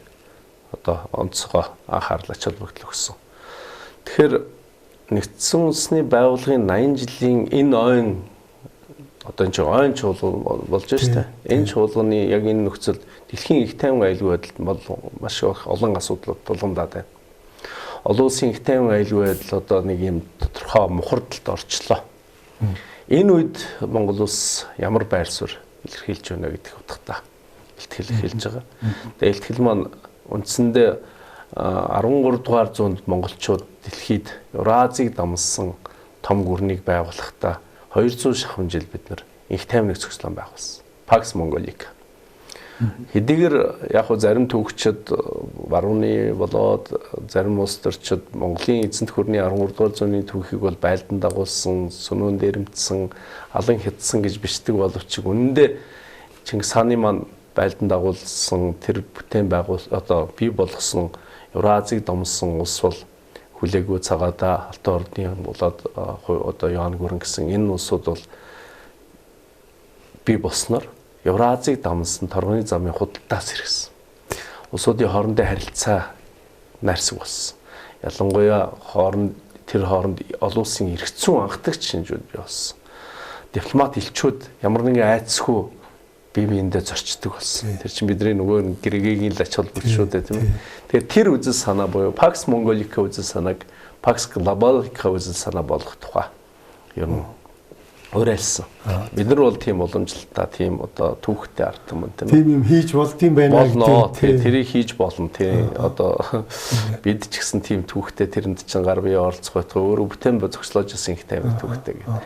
одоо онцгой анхаарал ач холбогдол өгсөн. Тэгэхээр нэгдсэн үндэсний байгууллагын 80 жилийн энэ ойн одоо энэ чинь ойн чуулган болж байна шүү дээ. Энэ чуулганы яг энэ нөхцөлд дэлхийн их тайван аюулгүй байдалд бол маш их олон асуудлууд тулгамдаад байна. Олон улсын их тайван аюулгүй байдал одоо нэг юм тодорхой мухардалд орчлоо. Энэ үед Монгол улс ямар байр суурь илэрхийлж байна гэдэг утгатай илтгэл эхэлж байгаа. Тэгээ илтгэл маань үндсэндээ 13 дугаар зуунд монголчууд дэлхийд Евразийг дамнасан том гүрнийг байгуулахдаа 200 шахам жил бид нар инх тайвныг зохицлон байгуулсан. Pax Mongolica. Хэдийгээр яг хөө зарим түүхчид барууны болоод зарим улс төрчид Монголын эзэнт гүрний 13 дугаар зууны түүхийг бол байлдан дагуулсан, сөнөөн дээрэмдсэн, алан хятсан гэж бичдэг боловч үнэндээ Чингис хааны маань байлдан дагуулсан тэр бүтээн байгуул одоо бий болгосон Евразийг домсон улс бол хүлээгүй цагаадаа Алтан ордны болоод одоо Йоан гүрэн гэсэн энэ улсууд бол бий болсноор Евразийг дамнасан торгоны замын худалдаас хэрэгсэн. Улсуудын хоорондын харилцаа найрсаг болсон. Ялангуяа тэр хооронд олон улсын эргэцүүн анхдагч шинжүүд бий болсон. Дипломат элчүүд ямар нэгэн айцсгүй бие биендээ зорчдог болсон. Тэр чинь бидний нөгөө гэрээгийн л ач холбогдол шүү дээ, тийм ээ. Тэгэхээр тэр үзэл санаа буюу Pax Mongolica үзэл санааг Pax Globalica үзэл санаа болгох тухай ер нь Уриалсан. Бид нар бол тийм уламжлалтаа, тийм одоо түүхтэй ард түмэн, тийм. Тийм юм хийж болдсон байна гэдэг. Тэрийг хийж болно, тийм. Одоо бид ч гэсэн тийм түүхтэй, тэрэнд чинь гар бие оролцох байтугай өөрөө бүтээн зохицлоож ирсэн инх тайвны түүхтэй гэдэг.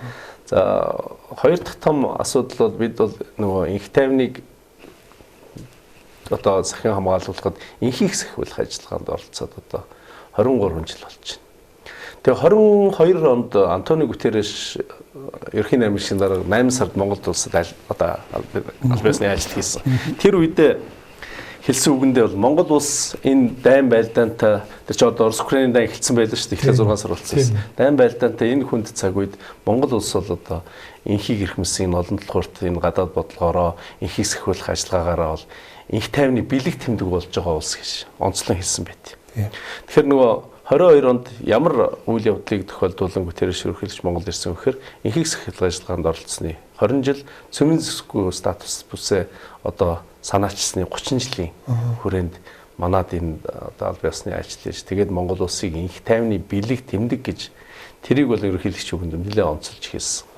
За, хоёр дахь том асуудал бол бид бол нөгөө инх тайвныг одоо сахин хамгаалуулахад инхийг сахиулах ажиллагаанд оролцоод одоо 23 жил болж байна. Тэгээ 22 онд Антони Гутерреш ерөнхий наймшийн дарга 8 сард Монголд улсад одоо аль биесны ажил хийсэн. Тэр үедээ хэлсэн үгэндээ бол Монгол улс энэ дайн байлдаантай, тэр чи одоо Орос Украины дайн эхэлсэн байлаа шүү дээ. Эхлээ 6 сар болсон. Дайн байлдаантай энэ хүнд цаг үед Монгол улс бол одоо инхийг эрхэмсэн олон талхуурт энэ гадаад бодлогоороо инхийг сахиулах ажиллагаагаараа бол инх тайвны бэлэг тэмдэг болж байгаа улс гэж онцлон хэлсэн байт. Тэгэхээр нөгөө 22 онд ямар үйл явдлыг тохиолдуулан Гутерреш ерөнхийлөгч Монгол ирсэн вэхээр инхийг сахилах ажиллагаанд оролцсны 20 жил, цөмийн зэсгүй статус бүсээ одоо санаачсны 30 жилийн хүрээнд манад энэ одоо аль биесны ажил хийж, тэгээд Монгол улсыг инх тайвны бэлэг тэмдэг гэж тэрийг бол ерөнхийлөгч үгэнд нэлээд онцолж хэлсэн.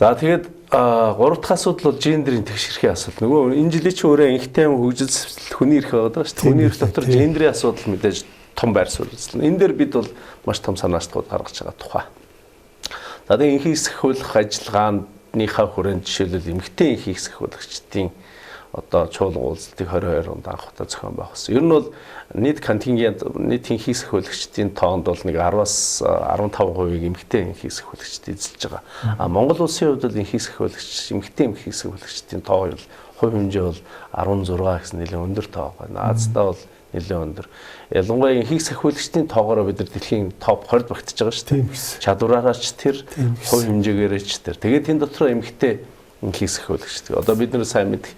За, тэгээд гурав дахь асуудал бол гендерийн тэгш эрхийн асуудал. Нөгөө энэ жилийн чи өөрөө инх тайван, хөгжил, хүний эрх байгаа шүү дээ. Хүний эрх дотор гендерийн асуудал мэдээж том байр суурь эзэлнэ. Энэ дээр бид бол маш том санаачлалууд гаргаж байгаа тухай. За, тэгээд инхийг сахиулах ажиллагааныхаа хүрээнд жишээлбэл эмэгтэй инхийг сахиулагчдын одоо чуулган уулзалтыг 22 онд анх удаа зохион байгуулсан. Ер нь бол нийт контингент, нийт инхийг сахиулагчдын тоонд бол нэг 10-аас 15%-ийг эмэгтэй инхийг сахиулагчд эзэлж байгаа. А Монгол улсын хувьд бол инхийг сахиулагч, эмэгтэй инхийг сахиулагчдын тоо бол хувь хэмжээ бол 16 гэсэн нэлээд өндөр тоо байна. Азидаа бол нэлээд өндөр. Ялангуяа инхийг сахиулагчдын тоогоороо бид нар дэлхийн топ 20-д багтаж байгаа шүү дээ. Чадвараараа ч тэр, хувь хэмжээгээрээ ч тэр. Тэгээд тэн дотроо эмэгтэй инхийг сахиулагчд. Одоо бид нар сайн мэдэх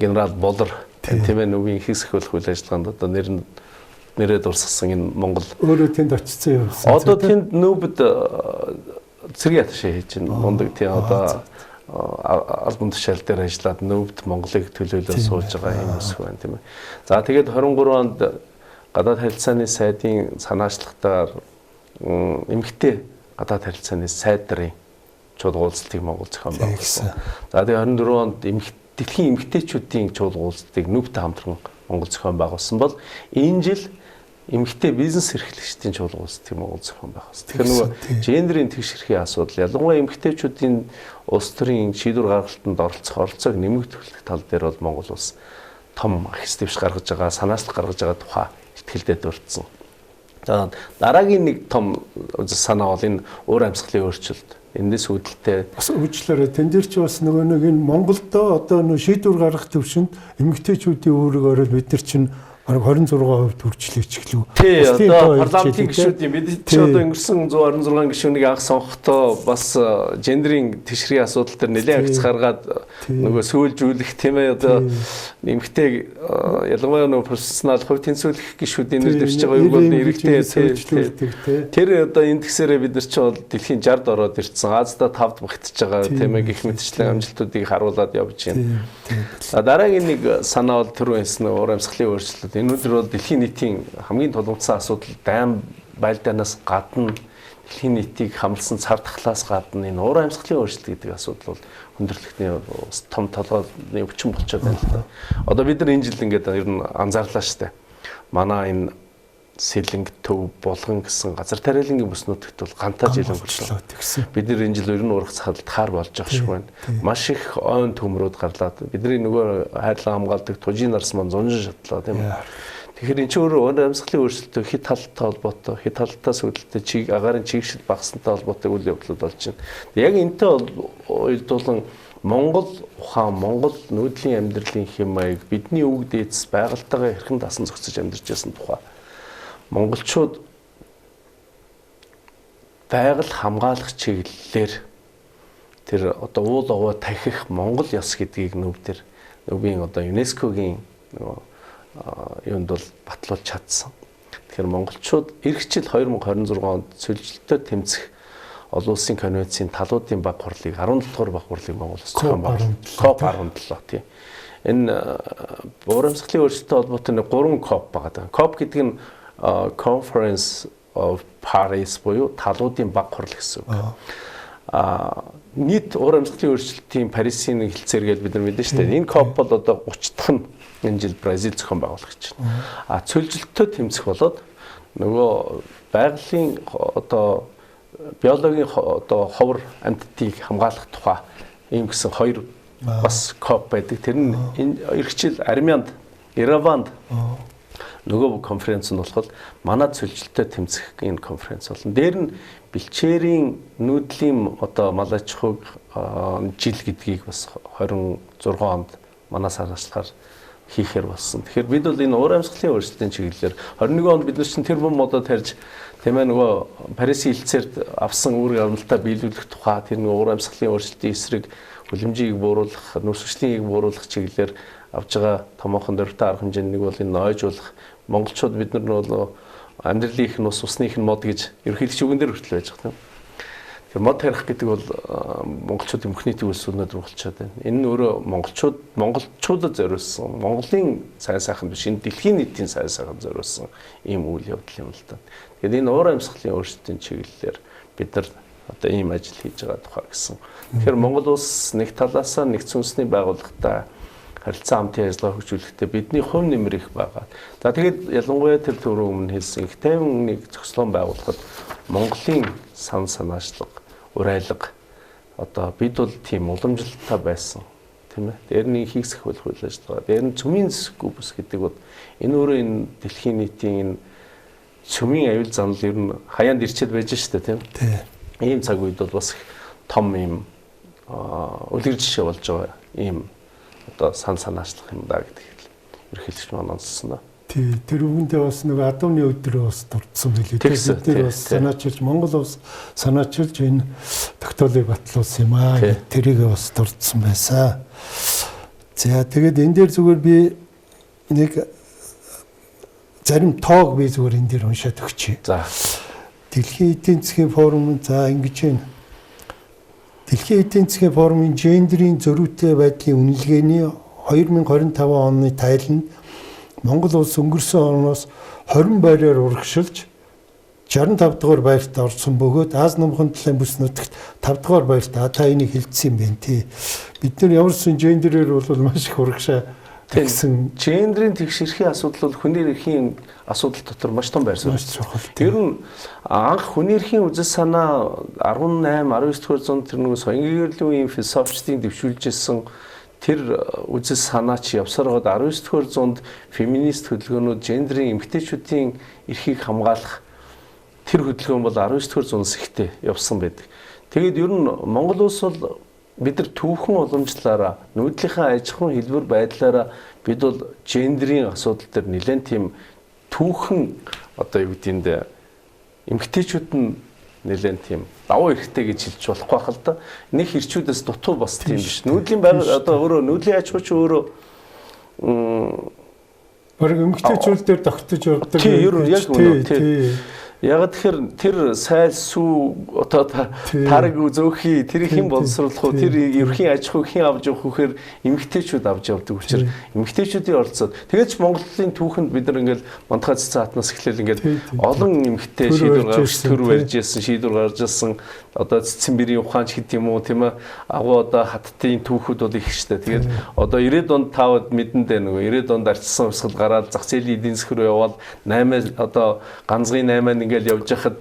генерал Болор, тийм ээ, нүгийн инхийг сахиулах үйл ажиллагаанд одоо нэр нэрээ дурсгасан энэ Монгол өөрөө тэнд очсон юм. Одоо тэнд нүүбд цэргийн атташе хийж байна. Мундаг, тийм, одоо албан тушаал дээр ажиллаад нүүбд Монголыг төлөөлөө сууж байгаа юм өсөх байна, тийм ээ. За, тэгээд 23 онд гадаад харилцааны сайдын санаачлагтаар эмэгтэй гадаад харилцааны сайд нарын чуулга уулзалтыг Монгол зохион байгуулсан. За, тэгээд 24 онд дэлхийн эмэгтэйчүүдийн чуулга уулзалтыг нүүбтэй хамтран Монгол зохион байгуулсан бол энэ жил эмэгтэй бизнес эрхлэгчдийн чуулга уулзалтыг Монгол зохион байгуулсан. Тэгэхээр нөгөө гендерийн тэгш эрхийн асуудал, ялангуяа эмэгтэйчүүдийн улс төрийн шийдвэр гаргалтанд оролцох оролцоог нэмэгдүүлэх тал дээр бол Монгол улс том ахис дэвш гаргаж байгаа, санаачлал гаргаж байгаа тухай ихтгэлдээ дурдсан. За, дараагийн нэг том санаа бол энэ уур амьсгалын өөрчлөлт. Эндээс үүдэлтэй бас уучлаарай, тэн дээр чи бас нөгөө нэг энэ Монголдо одоо нөө шийдвэр гаргах төвшөнд эмэгтэйчүүдийн үүрэг орол бид нар чинь бараг 26% хүрчлээ ч гэлүү. Тий, одоо парламентын гишүүд юм. Бид чи одоо өнгөрсөн 126 гишүүнийг анх сонгохдоо бас гендерийн тэгш эрхийн асуудал дээр нэлээд агц гаргаад нөгөө сүүлжүүлэх, тийм ээ, одоо эмэгтэй, ялангуяа нөгөө профессионал хувь тэнцвүүлэх гишүүдийн нэр дэвшиж байгаа юу бол эрэгтэй, тэр одоо энэ тэгсээрээ бид нар чи бол дэлхийн 60-д ороод ирсэн. Азда 5-д багтж байгаа, тийм ээ, гэх мэтчлэн амжилтуудыг харуулад явж байна. Дараагийн нэг санаа бол түрүү хэлсэн уур амьсгалын өөрчлөлт. Энэ өдөр бол дэлхийн нийтийн хамгийн тулгамдсан асуудал дайн байлдаанаас гадна, дэлхийн нийтийг хамлсан цар тахлаас гадна энэ уур амьсгалын өөрчлөлт гэдэг асуудал бол хүндрэлтний том толгойн өвчин болчиход байна л да. Одоо бид нар энэ жил ингээд ер нь анзаарлаа штэ. Манай энэ Сэлэнг, Төв, Булган гэсэн газар тариалангийн бүс нутагт бол гантаа жил өнгөрлөө. Бид нар энэ жил ер нь урах цахалдахаар болж байгаа шиг байна. Маш их ойн төмрүүд гарлаа. Бидний нөгөө хайрлан хамгаалдаг тужийн нарс маань зунжин шатлаа, тийм үү. Тэгэхээр энэ чинь өөрөө уур амьсгалын өөрчлөлтөй хэд талтай холбоотой, хэд талтай сүйдэлтэй чиг агаарын чигшил багасантай холбоотой үйл явдлууд болж байна. Яг энэтэй уялдуулан Монгол ухаан, Монгол нүүдлийн амьдралын хэм маяг, бидний өвөг дээдс байгальтайгаа хэрхэн дасан зохицож амьдарч байсан тухай, монголчууд байгаль хамгаалах чиглэлээр тэр одоо уул овоо тахих монгол ёс гэдгийг нүүб дээр нүүбийн одоо ЮНЕСКО-гийн нөгөө юунд бол батлуулж чадсан. Тэгэхээр монголчууд эх жил 2026 онд сөлжилтөд тэмцэх олон улсын конвенцийн талуудын баг хурлыг, 17 дугаар баг хурлыг Монгол улс зохион байгуулсан. COP 17, тийм. Энэ уур амьсгалын өөрчлөлттэй холбоотой нэг 3 COP байгаа. COP гэдэг нь Conference of Parties буюу талуудын баг хурл гэсэн үг. Аа нийт уур амьсгалын өөрчлөлтийн Парисын хэлцээр гэж бид нар мэднэ шүү дээ. Энэ COP бол одоо 30 дахь нь энэ жил Бразил зохион байгуулах гэж байна. А цөлжилтөд тэмцэх болоод нөгөө байгалийн одоо биологийн одоо ховор амьтдыг хамгаалах тухай ийм гэсэн хоёр бас COP байдаг. Тэр нь энэ эх жил Армиянд, Ереванд нөгөө конференц нь болохоор манай цөлжилтөд тэмцэх энэ конференц болно. Дээр нь бэлчээрийн нүүдлийн одоо мал аж ахуйг жил гэдгийг бас 26 онд манай саргачлахаар хийхээр болсон. Тэгэхээр бид бол энэ уур амьсгалын өөрчлөлтийн чиглэлээр 21 онд бид нар чинь тэр бум модоо тарьж, тийм ээ, нөгөө Парисын хэлцээрт авсан үүрэг авралтаа биелүүлэх тухай, тэр нөгөө уур амьсгалын өөрчлөлтийн эсрэг хүлэмжийг бууруулах, нүрс хүчлийн бууруулах чиглэлээр авж байгаа томоохон дөрвтэй арга хэмжээний нэг бол энэ ноожуулах. Монголчууд бид нар нөгөө амьдралын их нус, усны их мод гэж ерөнхийлөгч үгэн дээр хүртэл байж байгаа, тийм. Тэгэхээр мод тарих гэдэг бол монголчуудын бүх нийтийн үйлс өнөөдөр болчиход байна. Энэ нь өөрөө монголчуудад зориулсан, Монголын сайн сайхан биш, энэ дэлхийн нийтийн сайн сайхан зориулсан ийм үйл явдал юм л да. Тэгэхээр энэ уур амьсгалын өөрчлөлтийн чиглэлээр бид нар одоо ийм ажил хийж байгаа тухай гэсэн. Тэгэхээр Монгол улс нэг талаасаа нэгдсэн үндэсний байгууллагатай харилцан хамтын ажиллагаа хөгжүүлэхдээ бидний хувь нэмэр их байгаа. За тэгээд ялангуяа тэр түрүү өмнө хэлсэн их тайван нэг зохицлон байгуулахад Монголын сан санаачлага, урайлга одоо бид бол тийм уламжлалтай байсан, тийм ээ. Дээр нь хийх сахиулах үйл ажиллагаа, дээр нь цөмийн зэсгүй бүс гэдэг бол энэ өөрөө энэ дэлхийн нийтийн энэ цөмийн аюул занал ер нь хаяанд ирчээд байж штэ, тийм. Ийм цаг үед бол бас их том ийм үлгэр жишээ болж байгаа ийм одоо сан санаачлах юм да гэдгийг ерөнхийлөгч маань онцлсон да. Тий, тэр үгэндээ бас нэг адууны өдрөө бас дурдсан байлээ. Бид нэр бас санаачилж, Монгол улс санаачилж энэ тогтоолыг батлуулсан юм аа. Тэрийг бас дурдсан байсан. За тэгээд энэ дээр зүгээр би нэг зарим тоог би зүгээр энэ дээр уншаад өгчээ. За. Дэлхийн эдийн засгийн форум, за ингэж байна. Дэлхийн эдийн засгийн форумын гендрийн зөрүүтэй байдлын үнэлгээний 2025 оны тайланд Монгол улс өнгөрсөн оноос 20 байраар урагшилж 65 дугаар байрт орсон бөгөөд Ази номхон талын бүс нутагт 5 дугаар байрт. Та энийг хэлсэн юм байна тий. Бид нар ямар ч гендерээр бол маш их урагшаа гэсэн. Гендрийн тэгш эрхийн асуудал бол хүний эрхийн асуудал дотор маш том байр суурь. Ер нь анх хүний эрхийн үзэл санаа 18, 19 дугаар зуунд тэр нөгөө соён гэгэрлийн үеийн философчдын дэвшүүлжсэн тэр үзэл санаа чи явсаар байгаад 19 дугаар зуунд феминист хөдөлгөөнүүд гендрийн эмэгтэйчүүдийн эрхийг хамгаалах тэр хөдөлгөөн бол 19 дугаар зуунаас ихтэй явсан байдаг. Тэгээд ер нь Монгол улс бол бид нар түүхэн уламжлалаараа нүүдлийнхээ аж ахуйн хэлбэр байдлаараа бид бол гендрийн асуудал дээр нэлээд тийм түүхэн одоо юу гэдэг нь эмэгтэйчүүд нь нэлээд тийм давуу эрхтэй гэж хэлж болохгүй байх л да. Нэг хэрчүүдээс дутуу бас тийм биш. Нүүдлийн байр одоо өөрөө нүүдлийн аж ахуй чи өөрөө бараг эмэгтэйчүүд дээр тогтож явдаг. Тийм, ер нь яг үнэ тийм. Яг тэгэхээр тэр сайл сүү одоо тараг зөөхий тэр хэн боловсруулах уу, тэр ерхийн аж ахуй хэн авч явах вэхээр эмэгтэйчүүд авч явдаг учраас эмэгтэйчүүдийн оролцоод тэгээд ч Монголын түүхэнд бид нар ингээл Мантхай цэцэн хатнаас эхлээл ингээд олон эмэгтэй шийдвэр гаргаж төр барьж ясан, шийдвэр гаргаж ясан, одоо цэцэн бэрийн ухаанч гэдэг юм уу, тийм ээ, агуу одоо хаттын түүхүүд бол их штэ. Тэгээд одоо 90-ад онд таавд мэдэндээ нөгөө 90-ад онд арчсан хувьсгал гараад зах зээлийн эдийн засаг руу явбал 8 одоо ганцгийн 8 ингээл явж хахад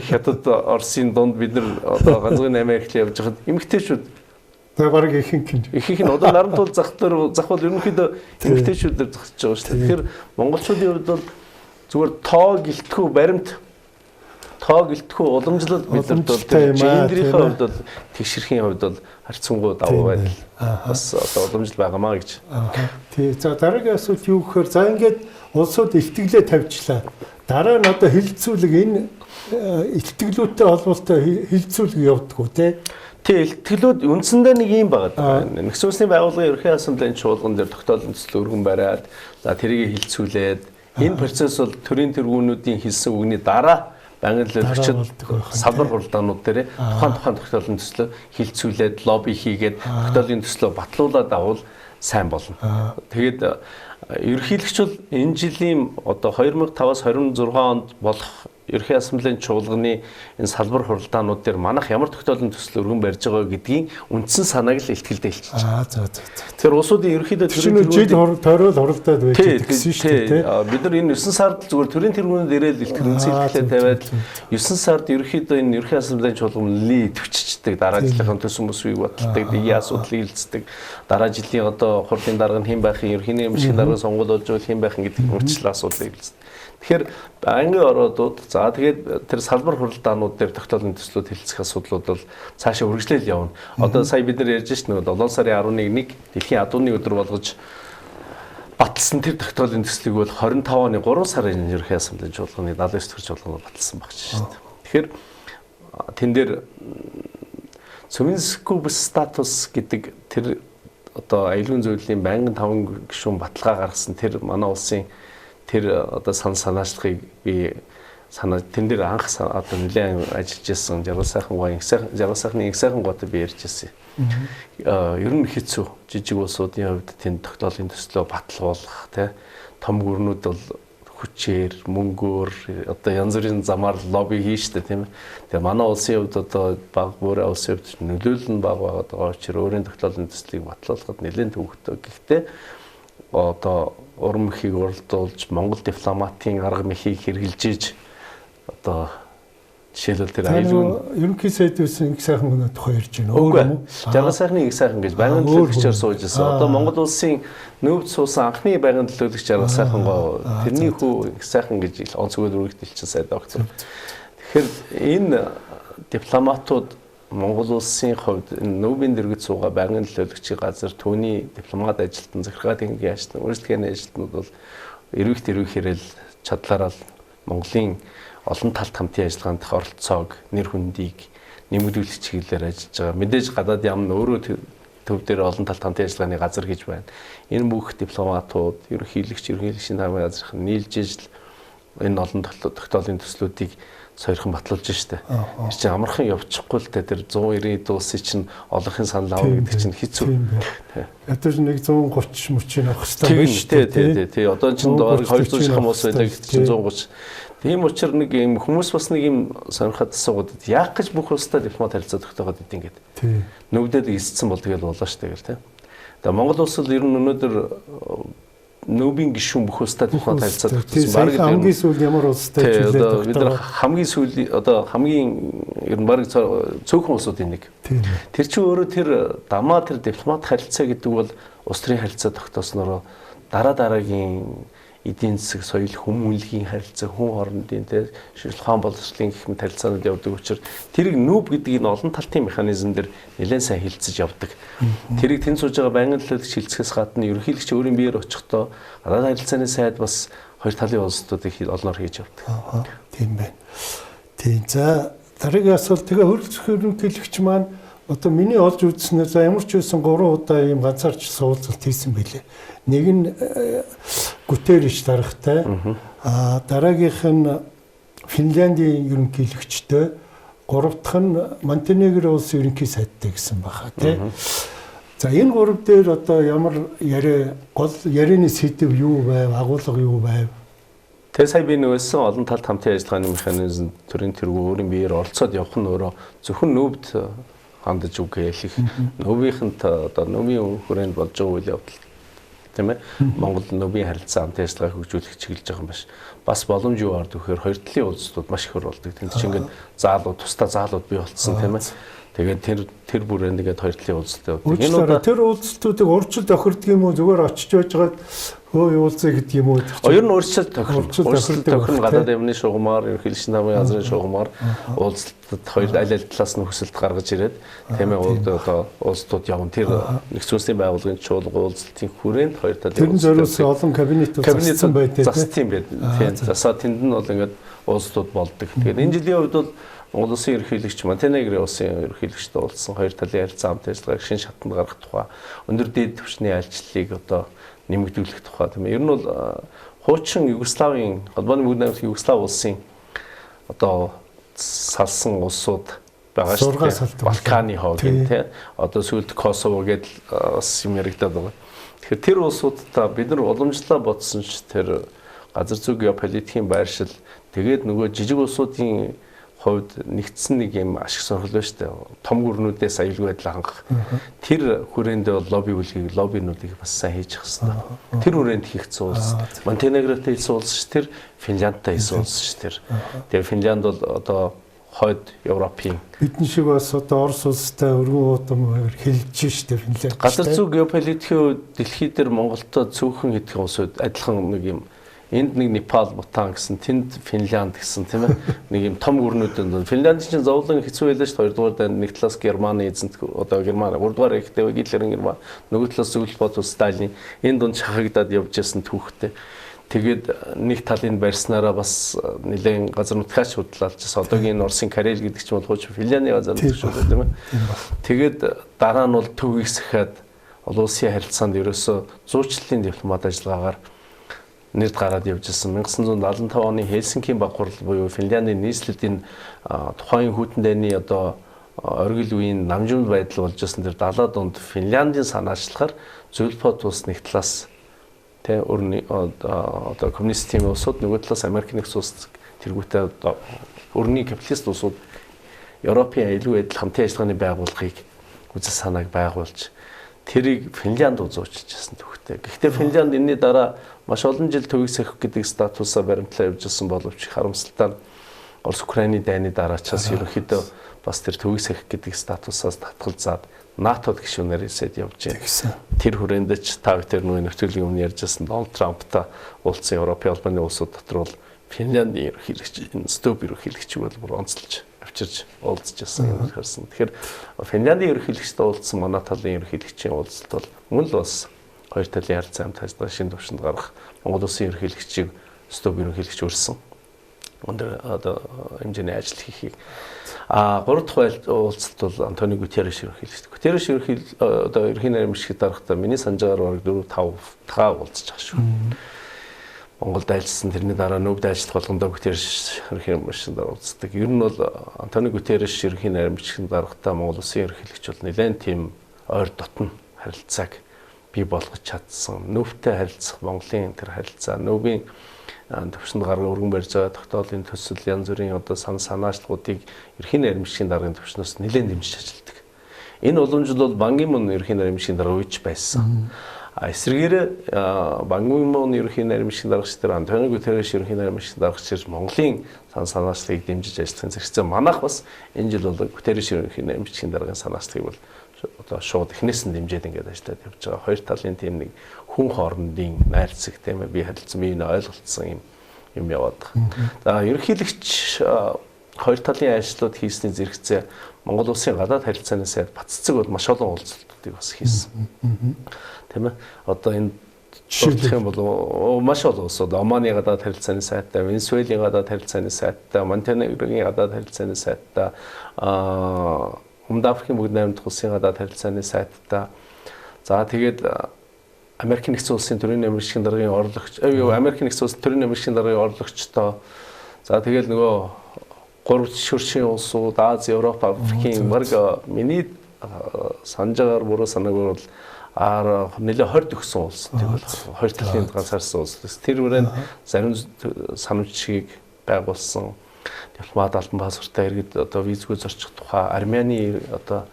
Хятад Оросын дунд бид нар одоо ганцгийн 8 эхлээ явж хахад эмэгтэйчүүд тэгээ бараг ихэнх нь ихэнх нь одоо Нарантуул зах дээр зах бол ерөнхийдөө эмэгтэйчүүдээр зогсож байгаа шүү дээ. Тэгэхээр монголчуудын хувьд бол зүгээр тоо гэлтгүү баримт, тоо гэлтгүү уламжлал бид нарт бол гендрийнхээ хувьд бол тэгшэрхийн хувьд бол харьцангуй давуу байдал бас одоо уламжлал байгаамаа гэж. Тий. За дараагийн асуулт юу гэхээр за ингээд улсууд илтгэлээ тавьчлаа. Дараа нь одоо хилцүүлэг энэ илтгэлүүдтэй холбоотой хилцүүлэг явдаг уу те? Тий, илтгэлүүд үндсэндээ нэг юм байгаа. Нэгдсэн үндэсний байгууллагын ерөнхий ассамблеийн чуулган дээр тогтоолын төсөл өргөн бариад за тэрийг хилцүүлээд энэ процесс бол төрийн тэргүүнүүдийн хэлсэн үгний дараа байнгын төлөөлөгчд салбар хуралдаанууд дээр тухайн тогтоолын төслөө хилцүүлээд лобби хийгээд тогтоолын төслөө батлуулаад авал сайн болно. Тэгээд ерөнхийлөгч бол энэ жилийн одоо 2005-аас 26 онд болох Ерөнхий Ассамблеийн чуулганы энэ салбар хуралдаанууд дээр манайх ямар тогтоолын төсөл өргөн барьж байгаа гэдгийн үндсэн санааг л илтгэлдээ хэлчихэж байгаа. За. Тэгэхээр улсуудын ерөнхийдөө төрийн жил тойрол хуралдаад байж гэсэн шүү дээ. Бид нар энэ 9 сард зүгээр төрийн тэргүүнүүд ирээл илтгэл үндсэн илтгэлээ тавиад 9 сард ерөнхийдөө энэ Ерөнхий Ассамблеийн чуулган идэвхжчихдэг. Дараа жилийн төс хүмүүсийг баталдаг, дэгийн асуудлыг хилцдэг. Дараа жилийн одоо хурлын дарга нь хэн байх юм, ерөнхий нэмшгийн дарга сонгуул болж байвал хэн байх юм гэдэг мэтчлэн асуудлыг хилцдэг. Тэгэхээр ангийн ороодууд за тэгээд тэр салбар хуралдаанууд дээр тогтоолын төслүүд хэлцэх асуудлууд бол цаашаа үргэлжлээл явна. Одоо сая бид нар ярьж шин нөгөө 7 сарын 11-нийг дэлхийн адууны өдөр болгож баталсан тэр тогтоолын төслийг бол 25 оны 3 сарын Ерөнхий Ассамблеийн чуулганы 79 дахь чуулганаар баталсан баг шин. Тэгэхээр тэн дээр Цүмэнскү бүс статус гэдэг тэр одоо аюулгүй зөвлөлийн байнгын 5 гишүүн баталгаа гаргасан тэр манай улсын тэр одоо сан санаачлагыг би санаа тэн дээр анх одоо нэлээд ажиллаж исэн Жаргал сайхан гоо Жаргал сайхны их сайхан готой би ярьж ирсэн. Ер нь хэцүү жижиг улсуудын хувьд тэнд тогтоолын төслөө баталгуулах тий том гүрнүүд бол хүчээр, мөнгөөр одоо янз бүрийн замаар лобби хийн штэ тийм ээ. Тэгээ манай улсын хувьд одоо баг бүрээ улсын хувьд нөлөөлөл нь бага байгаад байгаа учраас өөрийн тогтоолын төслийг батлуулахад нэлээд төвөгтэй. Гэхдээ одоо урам мэхийг уралдуулж Монгол дипломатын арга мэхийг хэрэгжилж иж одоо жишээлбэл тэр аюулгүй ерөнхий сайд байсан их сайхан гоноо тухай ярьж байна. Өөр юм уу? Жаргал сайхны их сайхан гэж байнгын төлөөлөгчөөр сууж ирсэн. Одоо Монгол улсын нүүбд суусан анхны байнгын төлөөлөгч Жаргал сайхан гоо тэрний хүү их сайхан гэж онцгой дүүрэгт элчин сайд доктор. Тэгэхээр энэ дипломатууд Монгол улсын хувьд энэ нүүбийн дэргэд суугаа байнгын төлөөлөгчийн газар түүний дипломат ажилтан, захиргаа техникийн ажилтан, үйлчлэгээний ажилтнууд бол эрвэх тэрвэх хэрэл чадлаараа Монголын олон талт хамтын ажиллагаанд оролцоог, нэр хүндийг нэмэгдүүлэх чиглэлээр ажиллаж байгаа. Мэдээж гадаад яам нь өөрөө төв дээр олон талт хамтын ажиллагааны газар гэж байна. Энэ бүх дипломатууд, ерөнхийлөгч, ерөнхийлөгчийн даргын газрын нийлж ижил энэ олон тогтоолын төслүүдийг сойрхон батлуулж штэ. Тэр чинь амархан явчихгүй л дээ. Тэр 190 улсын чинь олонхын санал авах гэдэг чинь хэцүү. Ядаж нэг 130 мөчийг авах хэрэгтэй байна шүү дээ. Тий. Одоо чинь бараг 200 шахам улс байлаа гэдэг чинь 130. Тийм учраас нэг юм хүмүүс бас нэг юм сонирхоод асуугаад яах гэж бүх улстай дипломат харилцаа тогтоогод идэв ингээд. Нүгдээд эсцэн бол тэгэл болоо штэ гэл тий. Тэгээ Монгол улс бол ер нь өнөөдөр нүүбийн гишүүн бүх улстай дипломат харилцаа тогтоосон. Бараг хамгийн сүүл ямар улстай чиглэлээр тогтоогод бид нар хамгийн сүүл одоо хамгийн ер нь бараг цөөхөн улсуудын нэг. Тэр чинь өөрөө тэр дамаа тэр дипломат харилцаа гэдэг бол улс төрийн харилцаа тогтооснороо дараа дараагийн эдийн засаг, соёл, хүмүүнлэгийн харилцаа, хүн хоорондын тэ шилжил хаан боловсролын гэх мэт харилцаанууд явдаг учраас тэрийг нүүб гэдэг энэ олон талтын механизм дээр нэлээд сайн хилцэж явдаг. Тэрийг тэн сууж байгаа байнгын төлөөлөгч хилцэхээс гадна ерөнхийлөгч өөрийн биеэр очихдоо гадаад харилцааны сайд бас хоёр талын улсуудыг олноор хийж явдаг. Тийм байна. Тийм. За дараагийн асуулт тэгээ хөрөлцөх ерөнхийлөгч маань одоо миний олж үзснээр за ямар ч байсан 3 удаа ийм ганцаарч суулцалт хийсэн байлээ. Нэг нь Гутерриш даргатай, дараагийнх нь Финляндийн ерөнхийлөгчтэй, гурав дахь нь Монтенегро улсын ерөнхий сайдтай гэсэн баха тий. За энэ гурав дээр одоо ямар яриа гол ярианы сэдэв юу байв, агуулга юу байв? Тэгээ сая би нөгөөсөн олон талт хамтын ажиллагааны механизм төрийн тэргүү өөрийн биеэр оролцоод явах нь өөрөө зөвхөн нүүбд хандаж үг хэлэх нүүбийнхэнд одоо нүүбийн хүрээнд болж байгаа үйл явдал тийм ээ Монгол нүүбийн харилцаа хамтын ажиллагааг хөгжүүлэх чиглэж байгаа юм биш. Бас боломж юу орд вэхээр хоёр талын улсууд маш их болдог. Тэнд чинь ингээд заалууд тусдаа заалууд бий болцсон тийм ээ. Тэгээд тэр бүрээнд ингээд хоёр талын уулзалт явдаг. Энэ удаа тэр уулзалтуудыг урьдчилд тохирдог юм уу? Зүгээр очиж байжгаад хөө уулзъя гэдэг юм уу? Ер нь урьдчилд тохирно. Урьдчилд тохирно гадаад юмны шугамар, ерөнхийлөгчийн намын газрын шугамар уулзалтад хоёр аль аль талаас нь хүсэлт гаргаж ирээд тийм ээ одоо уулзалтууд явна. Тэр нэгдсэн үндэсний байгууллагын чуулга уулзалтын хүрээнд хоёр талын тэр нь зориулсан олон кабинет зассан байдаг. Зассан юм байна. Тийм. Засаа тэнд нь бол ингээд уулзалтууд болдог. Тэгээд энэ жилийн хувьд бол Монгол улсын ерөнхийлөгч Монтенегро улсын ерөнхийлөгчтэй уулзсан хоёр талын харилцаа хамт ажиллагааг шинэ шатанд гаргах тухай өндөр дээд түвшний айлчлалыг одоо нэмэгдүүлэх тухай тийм ээ. Ер нь бол хуучин Югославийн холбооны бүгд найрамдах Югослав улсын одоо салсан улсууд байгаа шүү дээ. Балканы хоог тийм. Одоо сүүлд Косово гэдэл бас юм яригадаад байгаа. Тэгэхээр тэр улсуудаа бид нар уламжлалаа бодсон ч тэр газар зүй геополитикийн байршил Тэгээд нөгөө жижиг улсуудын хувьд нэгдсэн нэг юм ашиг сонирхол байна шүү дээ. Том гүрнүүдээс аюулгүй байдлаа хангах. Тэр хүрээндээ бол лобби бүлгийг, лоббинуудыг бас сайн хийж явах хэрэгтэй. Тэр хүрээнд хийгдсэн улс. Монтенегротой хийсэн улс ш тэр, Финляндтай хийсэн улс ш тэр. Тэгээ Финлянд бол одоо хойд Европын бидний шиг бас одоо Орос улстай өргөн уудам хэлж штэ Финлянд. Газар зүй геополитикийн хувьд дэлхий дээр Монголтой цөөхөн хэдхэн улсууд адилхан нэг юм энд нэг Непал, Бутан гэсэн, тэнд Финлянд гэсэн, тийм ээ. Нэг юм том гүрнүүд. Финлянд чинь зовлон хэцүү байлаа шүү дээ. Хоёрдугаар дайнд нэг талаас Германы эзэнт, одоо Герман, гуравдугаар ихтэй Гитлерийн Герман, нөгөө талаас зөвлөл бод Сталин энэ дунд шахагдаад явж байсан түүхтэй. Тэгээд нэг талын барьснараа бас нэлээд газар нутгаач худлаалжсэн. Одоогийн Оросын Карел гэдэг чинь бол хуучин Финляндийн газар нутаг шүү дээ, тийм ээ. Тэгээд дараа нь бол төвийг сахиад олон улсын харилцаанд ерөөсөө зуучлалын дипломат ажиллагаагаар нэрд гараад явж ирсэн. 1975 оны Хельсинкийн баг хурал буюу Финляндийн нийслэлд энэ тухайн хүйтэн дайны одоо оргил үеийн намжимд байдал болж ирсэн тэр 70-аад онд Финляндийн санаачлахаар зөвлөлт улс нэг талаас тэ өрний одоо коммунист тийм улсууд, нөгөө талаас Америк нэгдсэн улс тэргүүтээ өрний капиталист улсууд Европын аюулгүй байдал хамтын ажиллагааны байгууллагыг үзэл санааг байгуулж тэрийг Финлянд зуучлж байсан төвхтэй. Гэхдээ Финлянд энэний дараа маш олон жил төвийг сахих гэдэг статусаа баримтлаа явж ирсэн боловч харамсалтай нь Орос Украины дайны дараачаас ерөнхийдөө бас тэр төвийг сахих гэдэг статусаас татгалзаад НАТО-д гишүүнээр ирсэд явж байна. Тэр хүрээнд ч та бүхэн нөгөө нэвтрүүлгийн өмнө ярьж байсан Дональд Трамптай уулзсан Европын холбооны улсууд дотор бол Финляндийн ерөнхийлөгч, энэ Стөб ерөнхийлөгчийг бол бүр онцолж авчирч уулзж байсан юм харсан. Тэгэхээр Финляндийн ерөнхийлөгчтэй уулзсан манай талын ерөнхийлөгчийн уулзалт бол мөн л бас хоёр талын харилцаа хамт ажиллагаа шинэ түвшинд гаргах, Монгол улсын ерөнхийлөгчийг Стөб ерөнхийлөгч өрсөн. Өндөр одоо хэмжээний ажил хийхийг. А гурав дахь уулзалт бол Антонио Гутерреш ерөнхийлөгч. Гутерреш ерөнхийл одоо ерөнхий наримшиг даргатай миний санаж байгаагаар бараг 4 5 дахь уулзаж байгаа шүү. Монголд айлсан, тэрний дараа нүүбд ажиллах болгондоо Гутерреш ерөнхий наримшиг уулздаг. Ер нь бол Антонио Гутерреш ерөнхий наримшиг даргатай Монгол улсын ерөнхийлөгч бол нэлээд тийм ойр дотн харилцааг бий болгож чадсан. Нүүбтэй харилцах Монголын тэр харилцаа, нүүбийн төвшөнд гарган өргөн барьж байгаа тогтоолын төсөл, янз бүрийн одоо сан санаачлагуудыг ерөнхий наримшигын даргын төвшнөөс нэлээд дэмжиж ажилладаг. Энэ уламжлал бол Банги Мун ерөнхий наримшигын дарга үеч байсан. А эсвэргээр Банги Мун ерөнхий наримшигын даргач тэр Антонио Гутерреш ерөнхий наримшигын даргач тэр Монголын сан санаачлагыг дэмжиж ажиллахын зэрэгцээ манайх бас энэ жил бол Гутерреш ерөнхий наримшигын даргын санаачлагыг бол одоо шууд эхнээс нь дэмжиж ингээд ажиллаад явж байгаа. Хоёр талын тийм нэг хүн хоорондын найрцаг, тийм ээ, би харилцсан, би энэ ойлголцсон юм яваад байгаа. За ерөнхийлөгч хоёр талын ажлууд хийсний зэрэгцээ Монгол улсын гадаад харилцааны сайд Баццэг бол маш олон уулзалтуудыг бас хийсэн. Тийм ээ. Одоо энэ жишээлх юм бол маш олон улсууд Оманы гадаад харилцааны сайдтай, Венесуэлийн гадаад харилцааны сайдтай, Монтенегрогийн гадаад харилцааны сайдтай, Өмнөд Африкийн бүгд найрамдах улсын гадаад харилцааны сайдтай. За тэгээд Америк нэгдсэн улсын төрийн нэмэршигэн даргын орлогч, Америк нэгдсэн улсын төрийн нэмэршигэн даргын орлогчтой. За тэгэл нөгөө гурав шүршийн улсууд, Аз, Европ, Африкийн баг миний санаж байгаагаар буруу санаагаар бол нэлээ 20 төгсөн улс. Тэр бол хоёр талын ганцаарсан улс. Тэр бүрэн зарим санамжийг байгуулсан дипломат албан паспорттой иргэд одоо визгүй зорчих тухай Армени одоо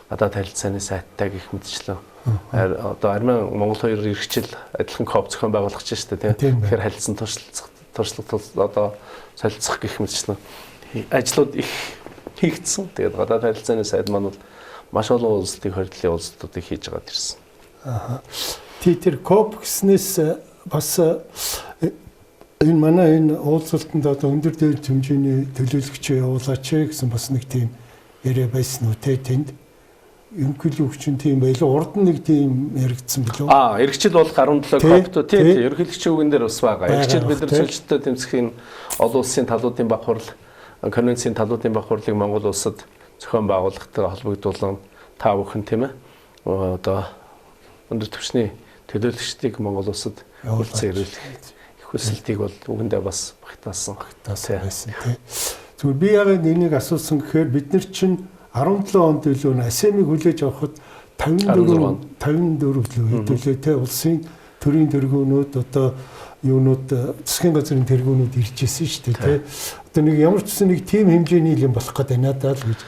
гадаад харилцааны сайттай гэх мэтчлэн одоо Армен Монгол хоёр эрхчил адилхан коп зохион байгуулах гэж шүү дээ, тийм. Тэгэхээр харилцан туршлага одоо солилцох гэх мэтчлэн ажлууд их хийгдсэн. Тэгээд гадаад харилцааны сайд маань бол маш олон уулзалтыг, хоёр талын уулзалтуудыг хийж байгаад ирсэн. Аа. Тэр коп гэснээс бас энэ манай энэ уулзалтанд одоо өндөр дээд хэмжээний төлөөлөгчөө явуулаач гэсэн бас нэг тийм яриа байсан уу те тэнд? Ерөнхийлөгч нь тийм байлаа. Урд нь нэг тийм яригдсан билүү? Аа, эрхчил бол 17 копто тийм тийм ерөнхийлөгчийн үгэн дээр бас байгаа. Эрхчил бид нар цөлжтөд тэмцэх энэ олон улсын талуудын баг хурал, конвенцийн талуудын баг хурлыг Монгол улсад зохион байгууллагатай холбогдуулан та бүхэн тийм ээ одоо өндөр түвшний төлөөлөгчдийг Монгол улсад үлдсэн ирүүлэх их хүсэлтийг бол үгэндээ бас багтаасан байсан тийм. Зүгээр би яагаад энийг асуусан гэхээр бид нар чинь 17 онд илүү АСЕМ-ийг хүлээж авахд 54 лөө хэдүүлээ те улсын төрийн тэргүүнүүд одоо юунууд засгийн газрын тэргүүнүүд ирж ирсэн шүү дээ тий. Одоо нэг ямар ч гэсэн нэг тийм хэмжээний юм болох гээд байна даа л гэж.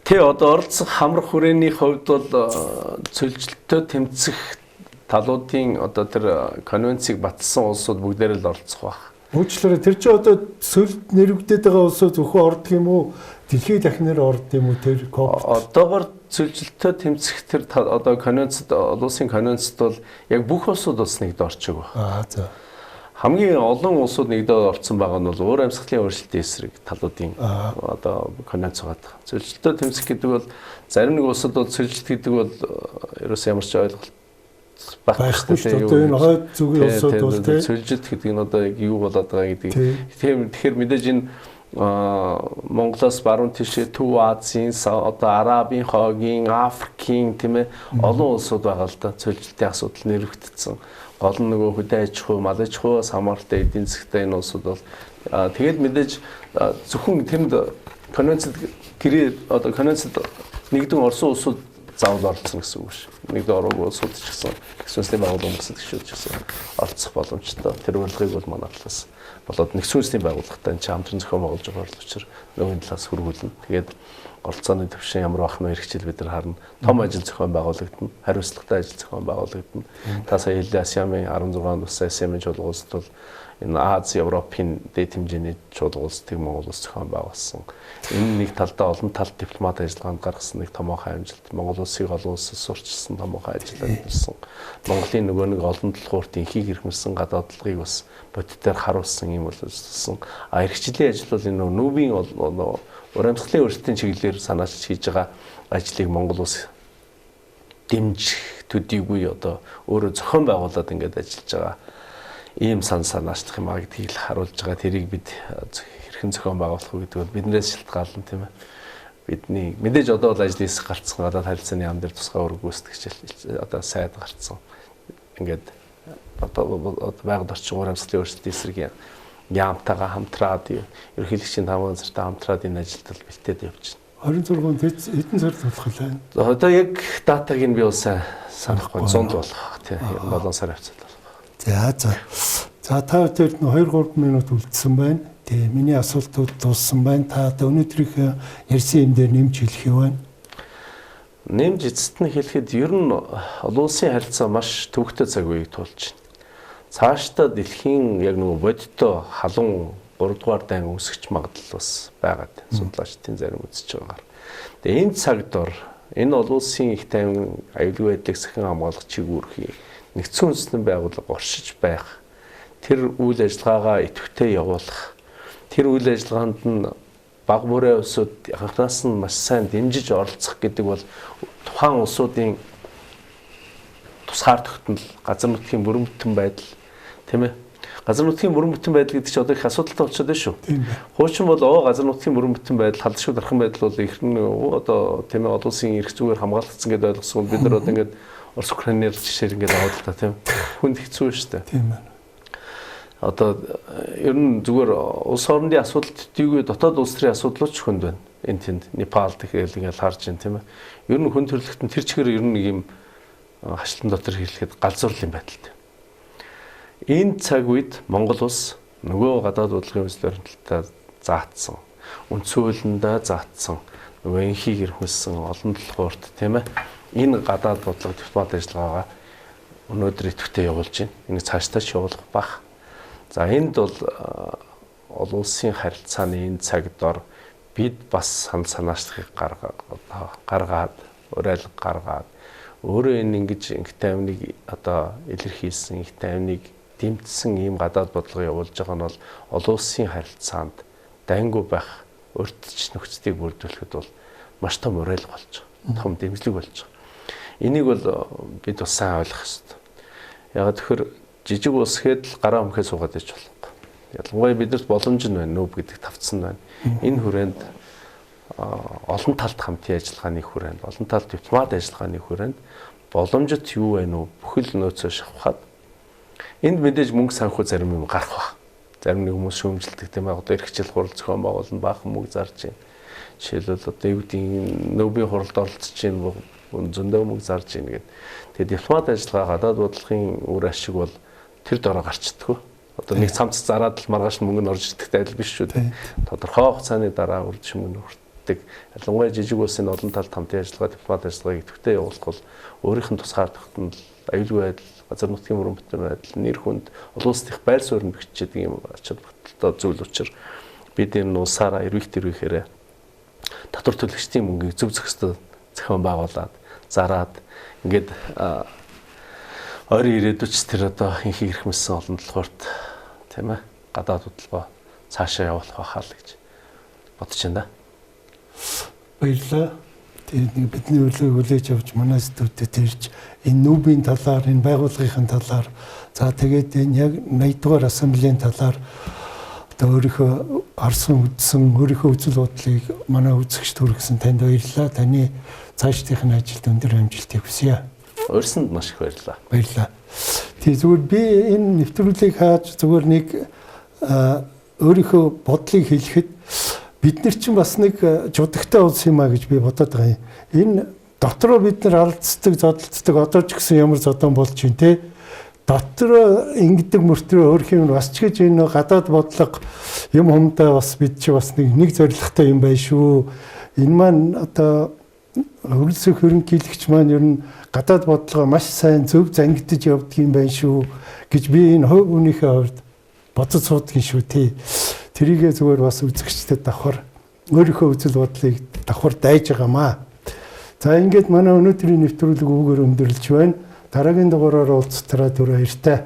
Тий, одоо оролцох хамрах хүрээний хувьд бол цөлжилтөд тэмцэх талуудын одоо тэр конвенцийг баталсан улсууд бүгдээрээ л оролцох байх. Уучлаарай, тэр чинь одоо цөлд нэрвэгдээд байгаа улсууд зөвхөн ордог юм уу? Дэлхийд дахнаар орд юм уу тэр COP? Одоогор цөлжилтөд тэмцэх тэр одоо конвенцид, олон улсын конвенцид бол яг бүх улсууд бас нэгд орчоогүй. Аа за. Хамгийн олон улсууд нэгдээ орцсон байгаа нь бол уур амьсгалын өөрчлөлтийн эсрэг талуудын одоо конвенц байгаа. Цөлжилтөд тэмцэх гэдэг бол зарим нэг улсад бол цөлжилт гэдэг бол ерөөс ямар ч ойлголт байхгүй шүү дээ. Одоо энэ хойд зүгийн улсууд бол тийм цөлжилт гэдэг нь одоо яг юу болоод байгаа гэдэг. Тийм, тэгэхээр мэдээж энэ Монголоос баруун тишээ Төв Азийн, одоо Арабын хойгийн, Африкийн тийм ээ олон улсууд байгаа л да. Цөлжилтийн асуудал нэрвэгдсэн. Гол нь нөгөө хөдөө аж ахуй, мал аж ахуйгаас хамааралтай эдийн засгтай энэ улсууд бол тэгээд мэдээж зөвхөн тэнд конвенцид гэрээ одоо конвенцид нэгдэн орсон улсууд заавал оролцсон гэсэн үг биш. Нэгдэн ороогүй улсууд ч гэсэн нэгдсэн үндэсний байгууллага бусад гишүүд ч гэсэн оролцох боломжтой. Тэр урилгыг бол манай талаас болоод нэгдсэн үндэсний байгууллагатай энэ чинь хамтран зохион байгуулж байгаа учраас нөгөө талаас хөргүүлнэ. Тэгээд оролцооны төвшин ямар байх нь эрхчил бид нар харна. Том ажил зохион байгуулагдана. Хариуцлагатай ажил зохион байгуулагдана. Та сая хэллээ, ASEAN-ын 16 улс, ASEAN-ын чуулга улсад бол энэ Аз, Европын дээд хэмжээний чуулга улсыг Монгол улс зохион байгуулсан. Энэ нэг талдаа олон талд дипломат ажиллагаанд гаргасан нэг томоохон амжилт. Монгол улсыг олон улсад сурчилсан томоохон ажил ажилласан. Монголын нөгөө нэг олон талхуурт инхийг эрхэмсэн гадаадлагыг бас бодитоор харуулсан юм бол ажилласан. А эрхчлэлийн ажил бол энэ нүүбийн уур амьсгалын өөрчлөлтийн чиглэлээр санаачилж хийж байгаа ажлыг Монгол улс дэмжих төдийгүй одоо өөрөө зохион байгуулад ингээд ажиллаж байгаа ийм сан санаачлах юм а гэдгийг л харуулж байгаа. Тэрийг бид хэрхэн зохион байгуулах вэ гэдэг бол биднээс шалтгаална тийм ээ. Бидний мэдээж одоо бол ажлын хэсэг гарцсан, гадаад харилцааны яам дээр тусгай үүрэг гүйцэтгэгч одоо сайд гарцсан. Ингээд одоо байгаль орчин уур амьсгалын өөрчлөлтийн эсрэг яамтайгаа хамтраад ерөнхийлөгчийн таван газартай хамтраад энэ ажилд бол бэлтээд явж байна. 26-нд хэдэн сард болох вэ? Одоо яг датаг нь би бол сайн санахгүй, 100 болох тийм 7 сар хавцаад болох. За за. За та тэр 2-3 минут үлдсэн байна. Тэгээ миний асуултууд дууссан байна. Та одоо өнөөдрийнхөө ярьсан юм дээр нэмж хэлэх юм байна? Нэмж эцэст нь хэлэхэд ер нь олон улсын харилцаа маш төвөгтэй цаг үеийг туулж байна. Цаашдаа дэлхийн яг нөгөө бодиттой халуун 3 дугаар дайн үүсгэж магадлал бас байгаад судлаачдын зарим үзэж байгаагаар. Тэгээ энэ цаг дор энэ олон улсын их тайван аюулгүй байдлыг сахин хамгаалах чиг үүрхий нэгдсэн үндэстэн байгууллага оршиж байх, тэр үйл ажиллагаагаа идэвхтэй явуулах, тэр үйл ажиллагаанд нь баг бүрээ улсууд анхнаас нь маш сайн дэмжиж оролцох гэдэг бол тухайн улсуудын тусгаар тогтнол, газар нутгийн бүрэн бүтэн байдал, тийм ээ. Газар нутгийн бүрэн бүтэн байдал гэдэг чинь одоо их асуудалтай болчиход байна шүү. Хуучин бол газар нутгийн бүрэн бүтэн байдал, халдшгүй дархан байдал бол их нь одоо тийм ээ олон улсын эрх зүгээр хамгаалагдсан гэдээ ойлгосон. Бид нар одоо ингээд Орос Украинаар жишээр ингээд аваад л та тийм. Хүнд хэцүү шүү дээ. Тийм байна. Одоо ер нь зүгээр улс орнын асуудал төдийгүй дотоод улс төрийн асуудлууд ч хүнд байна. Энэ тэнд Непал тэгэл ингээд харж байна тийм ээ. Ер нь хүн төрөлхтөн тэр чигээр ер нь нэг юм хашлан дотор хэлэхэд галзуурлын байдалтай. Энэ цаг үед Монгол улс нөгөө гадаад бодлогын үзэл баримтлалтай заатсан, үндсэн хуулиндаа заатсан, нөгөө энхийг эрхэмсэн олон талхуурт тийм ээ. Энэ гадаад бодлого дипломат ажиллагаагаа өнөөдөр идэвхтэй явуулж байна. Энийг цаашдаа ч явуулах бах. За энд бол олон улсын харилцааны энэ цаг дор бид бас санал санаачлахыг гаргаад, уриалга гаргаад өөрөө энэ ингэж инх тайвныг одоо илэрхийлсэн, инх тайвныг дэмжсэн ийм гадаад бодлого явуулж байгаа нь бол олон улсын харилцаанд дайнгүй байх урьдчилж нөхцөлийг бүрдүүлэхэд бол маш том уриалга болж байгаа. Том дэмжлэг болж байгаа. Энийг бол бид бас сайн ойлгох ёстой. Яг тэгэхээр жижиг улс хэд л гараа өмхөө суугаад иж болохгүй. Ялангуяа бидэрт боломж нь байна, нүүб гэдэг тавцсан байна. Энэ хүрээнд олон талд хамтын ажиллагааны хүрээнд, олон талд дипломат ажиллагааны хүрээнд боломжит юу вэ нүү бүхэл нөөцөө шавхаад энд мэдээж мөнгө санхүү зарим юм гарах ба. Зарим нэг хүмүүс шүүмжилдэг тийм ээ. Одоо эрхчлэл хурал зохион байгуулна, баахан мөнгө зарж байна. Жишээлбэл одоо юу гэдгийг нүүбийн хуралд оролцож байна, зөндөө мөнгө зарж байна гэдэг. Тэгээ дипломат ажиллагаа гадаад бодлогын үр ашиг бол тэр дороо гарчдаггүй. Одоо нэг цамц зараад л маргааш нь мөнгө нь орж ирдэгтэй адил биш шүү дээ. Тодорхой хугацааны дараа үр жимэг нь хүртдэг. Ялангуяа жижиг улсын олон талд хамтын ажиллагаа, дипломат ажиллагааг идэвхтэй явуулах бол өөрийнх нь тусгаар тогтнол, аюулгүй байдал, газар нутгийн бүрэн бүтэн байдал, нэр хүнд, олон улсын их байр суурь нь бэхжиж юм ач холбогдолтой зүйл учраас бид энэ улсаараа эрвих тэрвэхээрээ татвар төлөгчдийн мөнгийг зөв зохистой зохион байгуулад зараад ингээд ойрын ирээдүйч тэр одоо инхийг эрхэмсэн олон талбарт, тийм ээ, гадаад бодлогоо цаашаа явуулах байхаа л гэж бодож байна да. Баярлалаа. Тэгээд нэг бидний урилгыг хүлээж авч манай студид ирж энэ НҮБ-ийн талаар, энэ байгууллагын талаар, за тэгээд энэ яг 80 дугаар ассамблеийн талаар одоо өөрийнхөө харсан үзсэн, өөрийнхөө үзэл бодлыг манай үзэгчид хүргэсэн танд баярлалаа. Таны цаашдынх нь ажилд өндөр амжилтыг хүсье. Урьсанд маш их баярлалаа. Баярлалаа. Тий, зүгээр би энэ нэвтрүүлгийг хааж зүгээр нэг өөрийнхөө бодлыг хэлэхэд бид нар чинь бас нэг жудагтай улс юм а гэж би бодоод байгаа юм. Энэ дотроо бид нар алдцдаг, зодолцдог, одоо ч гэсэн ямар зодон болж байна те. Дотроо ингэдэг мөртрөө өөрх юм бас ч гэж энэ гадаад бодлого юм хумдаа бас бид чи бас нэг зорилготой юм байна шүү. Энэ маань одоо хөрөлсөх хөрөнгөлөгч маань ер нь гадаад бодлогоо маш сайн зөв зангидаж явдаг юм байна шүү гэж би энэ хувь хүнийхээ хувьд бодож суудгийн шүү тий. Тэрийгээ зүгээр бас үзэгчдэд давхар өөрийнхөө үзэл бодлыг давхар дайж байгаамаа. За, ингээд манай өнөөдрийн нэвтрүүлэг үүгээр өндөрлөж байна. Дараагийн дугаараар уулзтараа түр баяртай.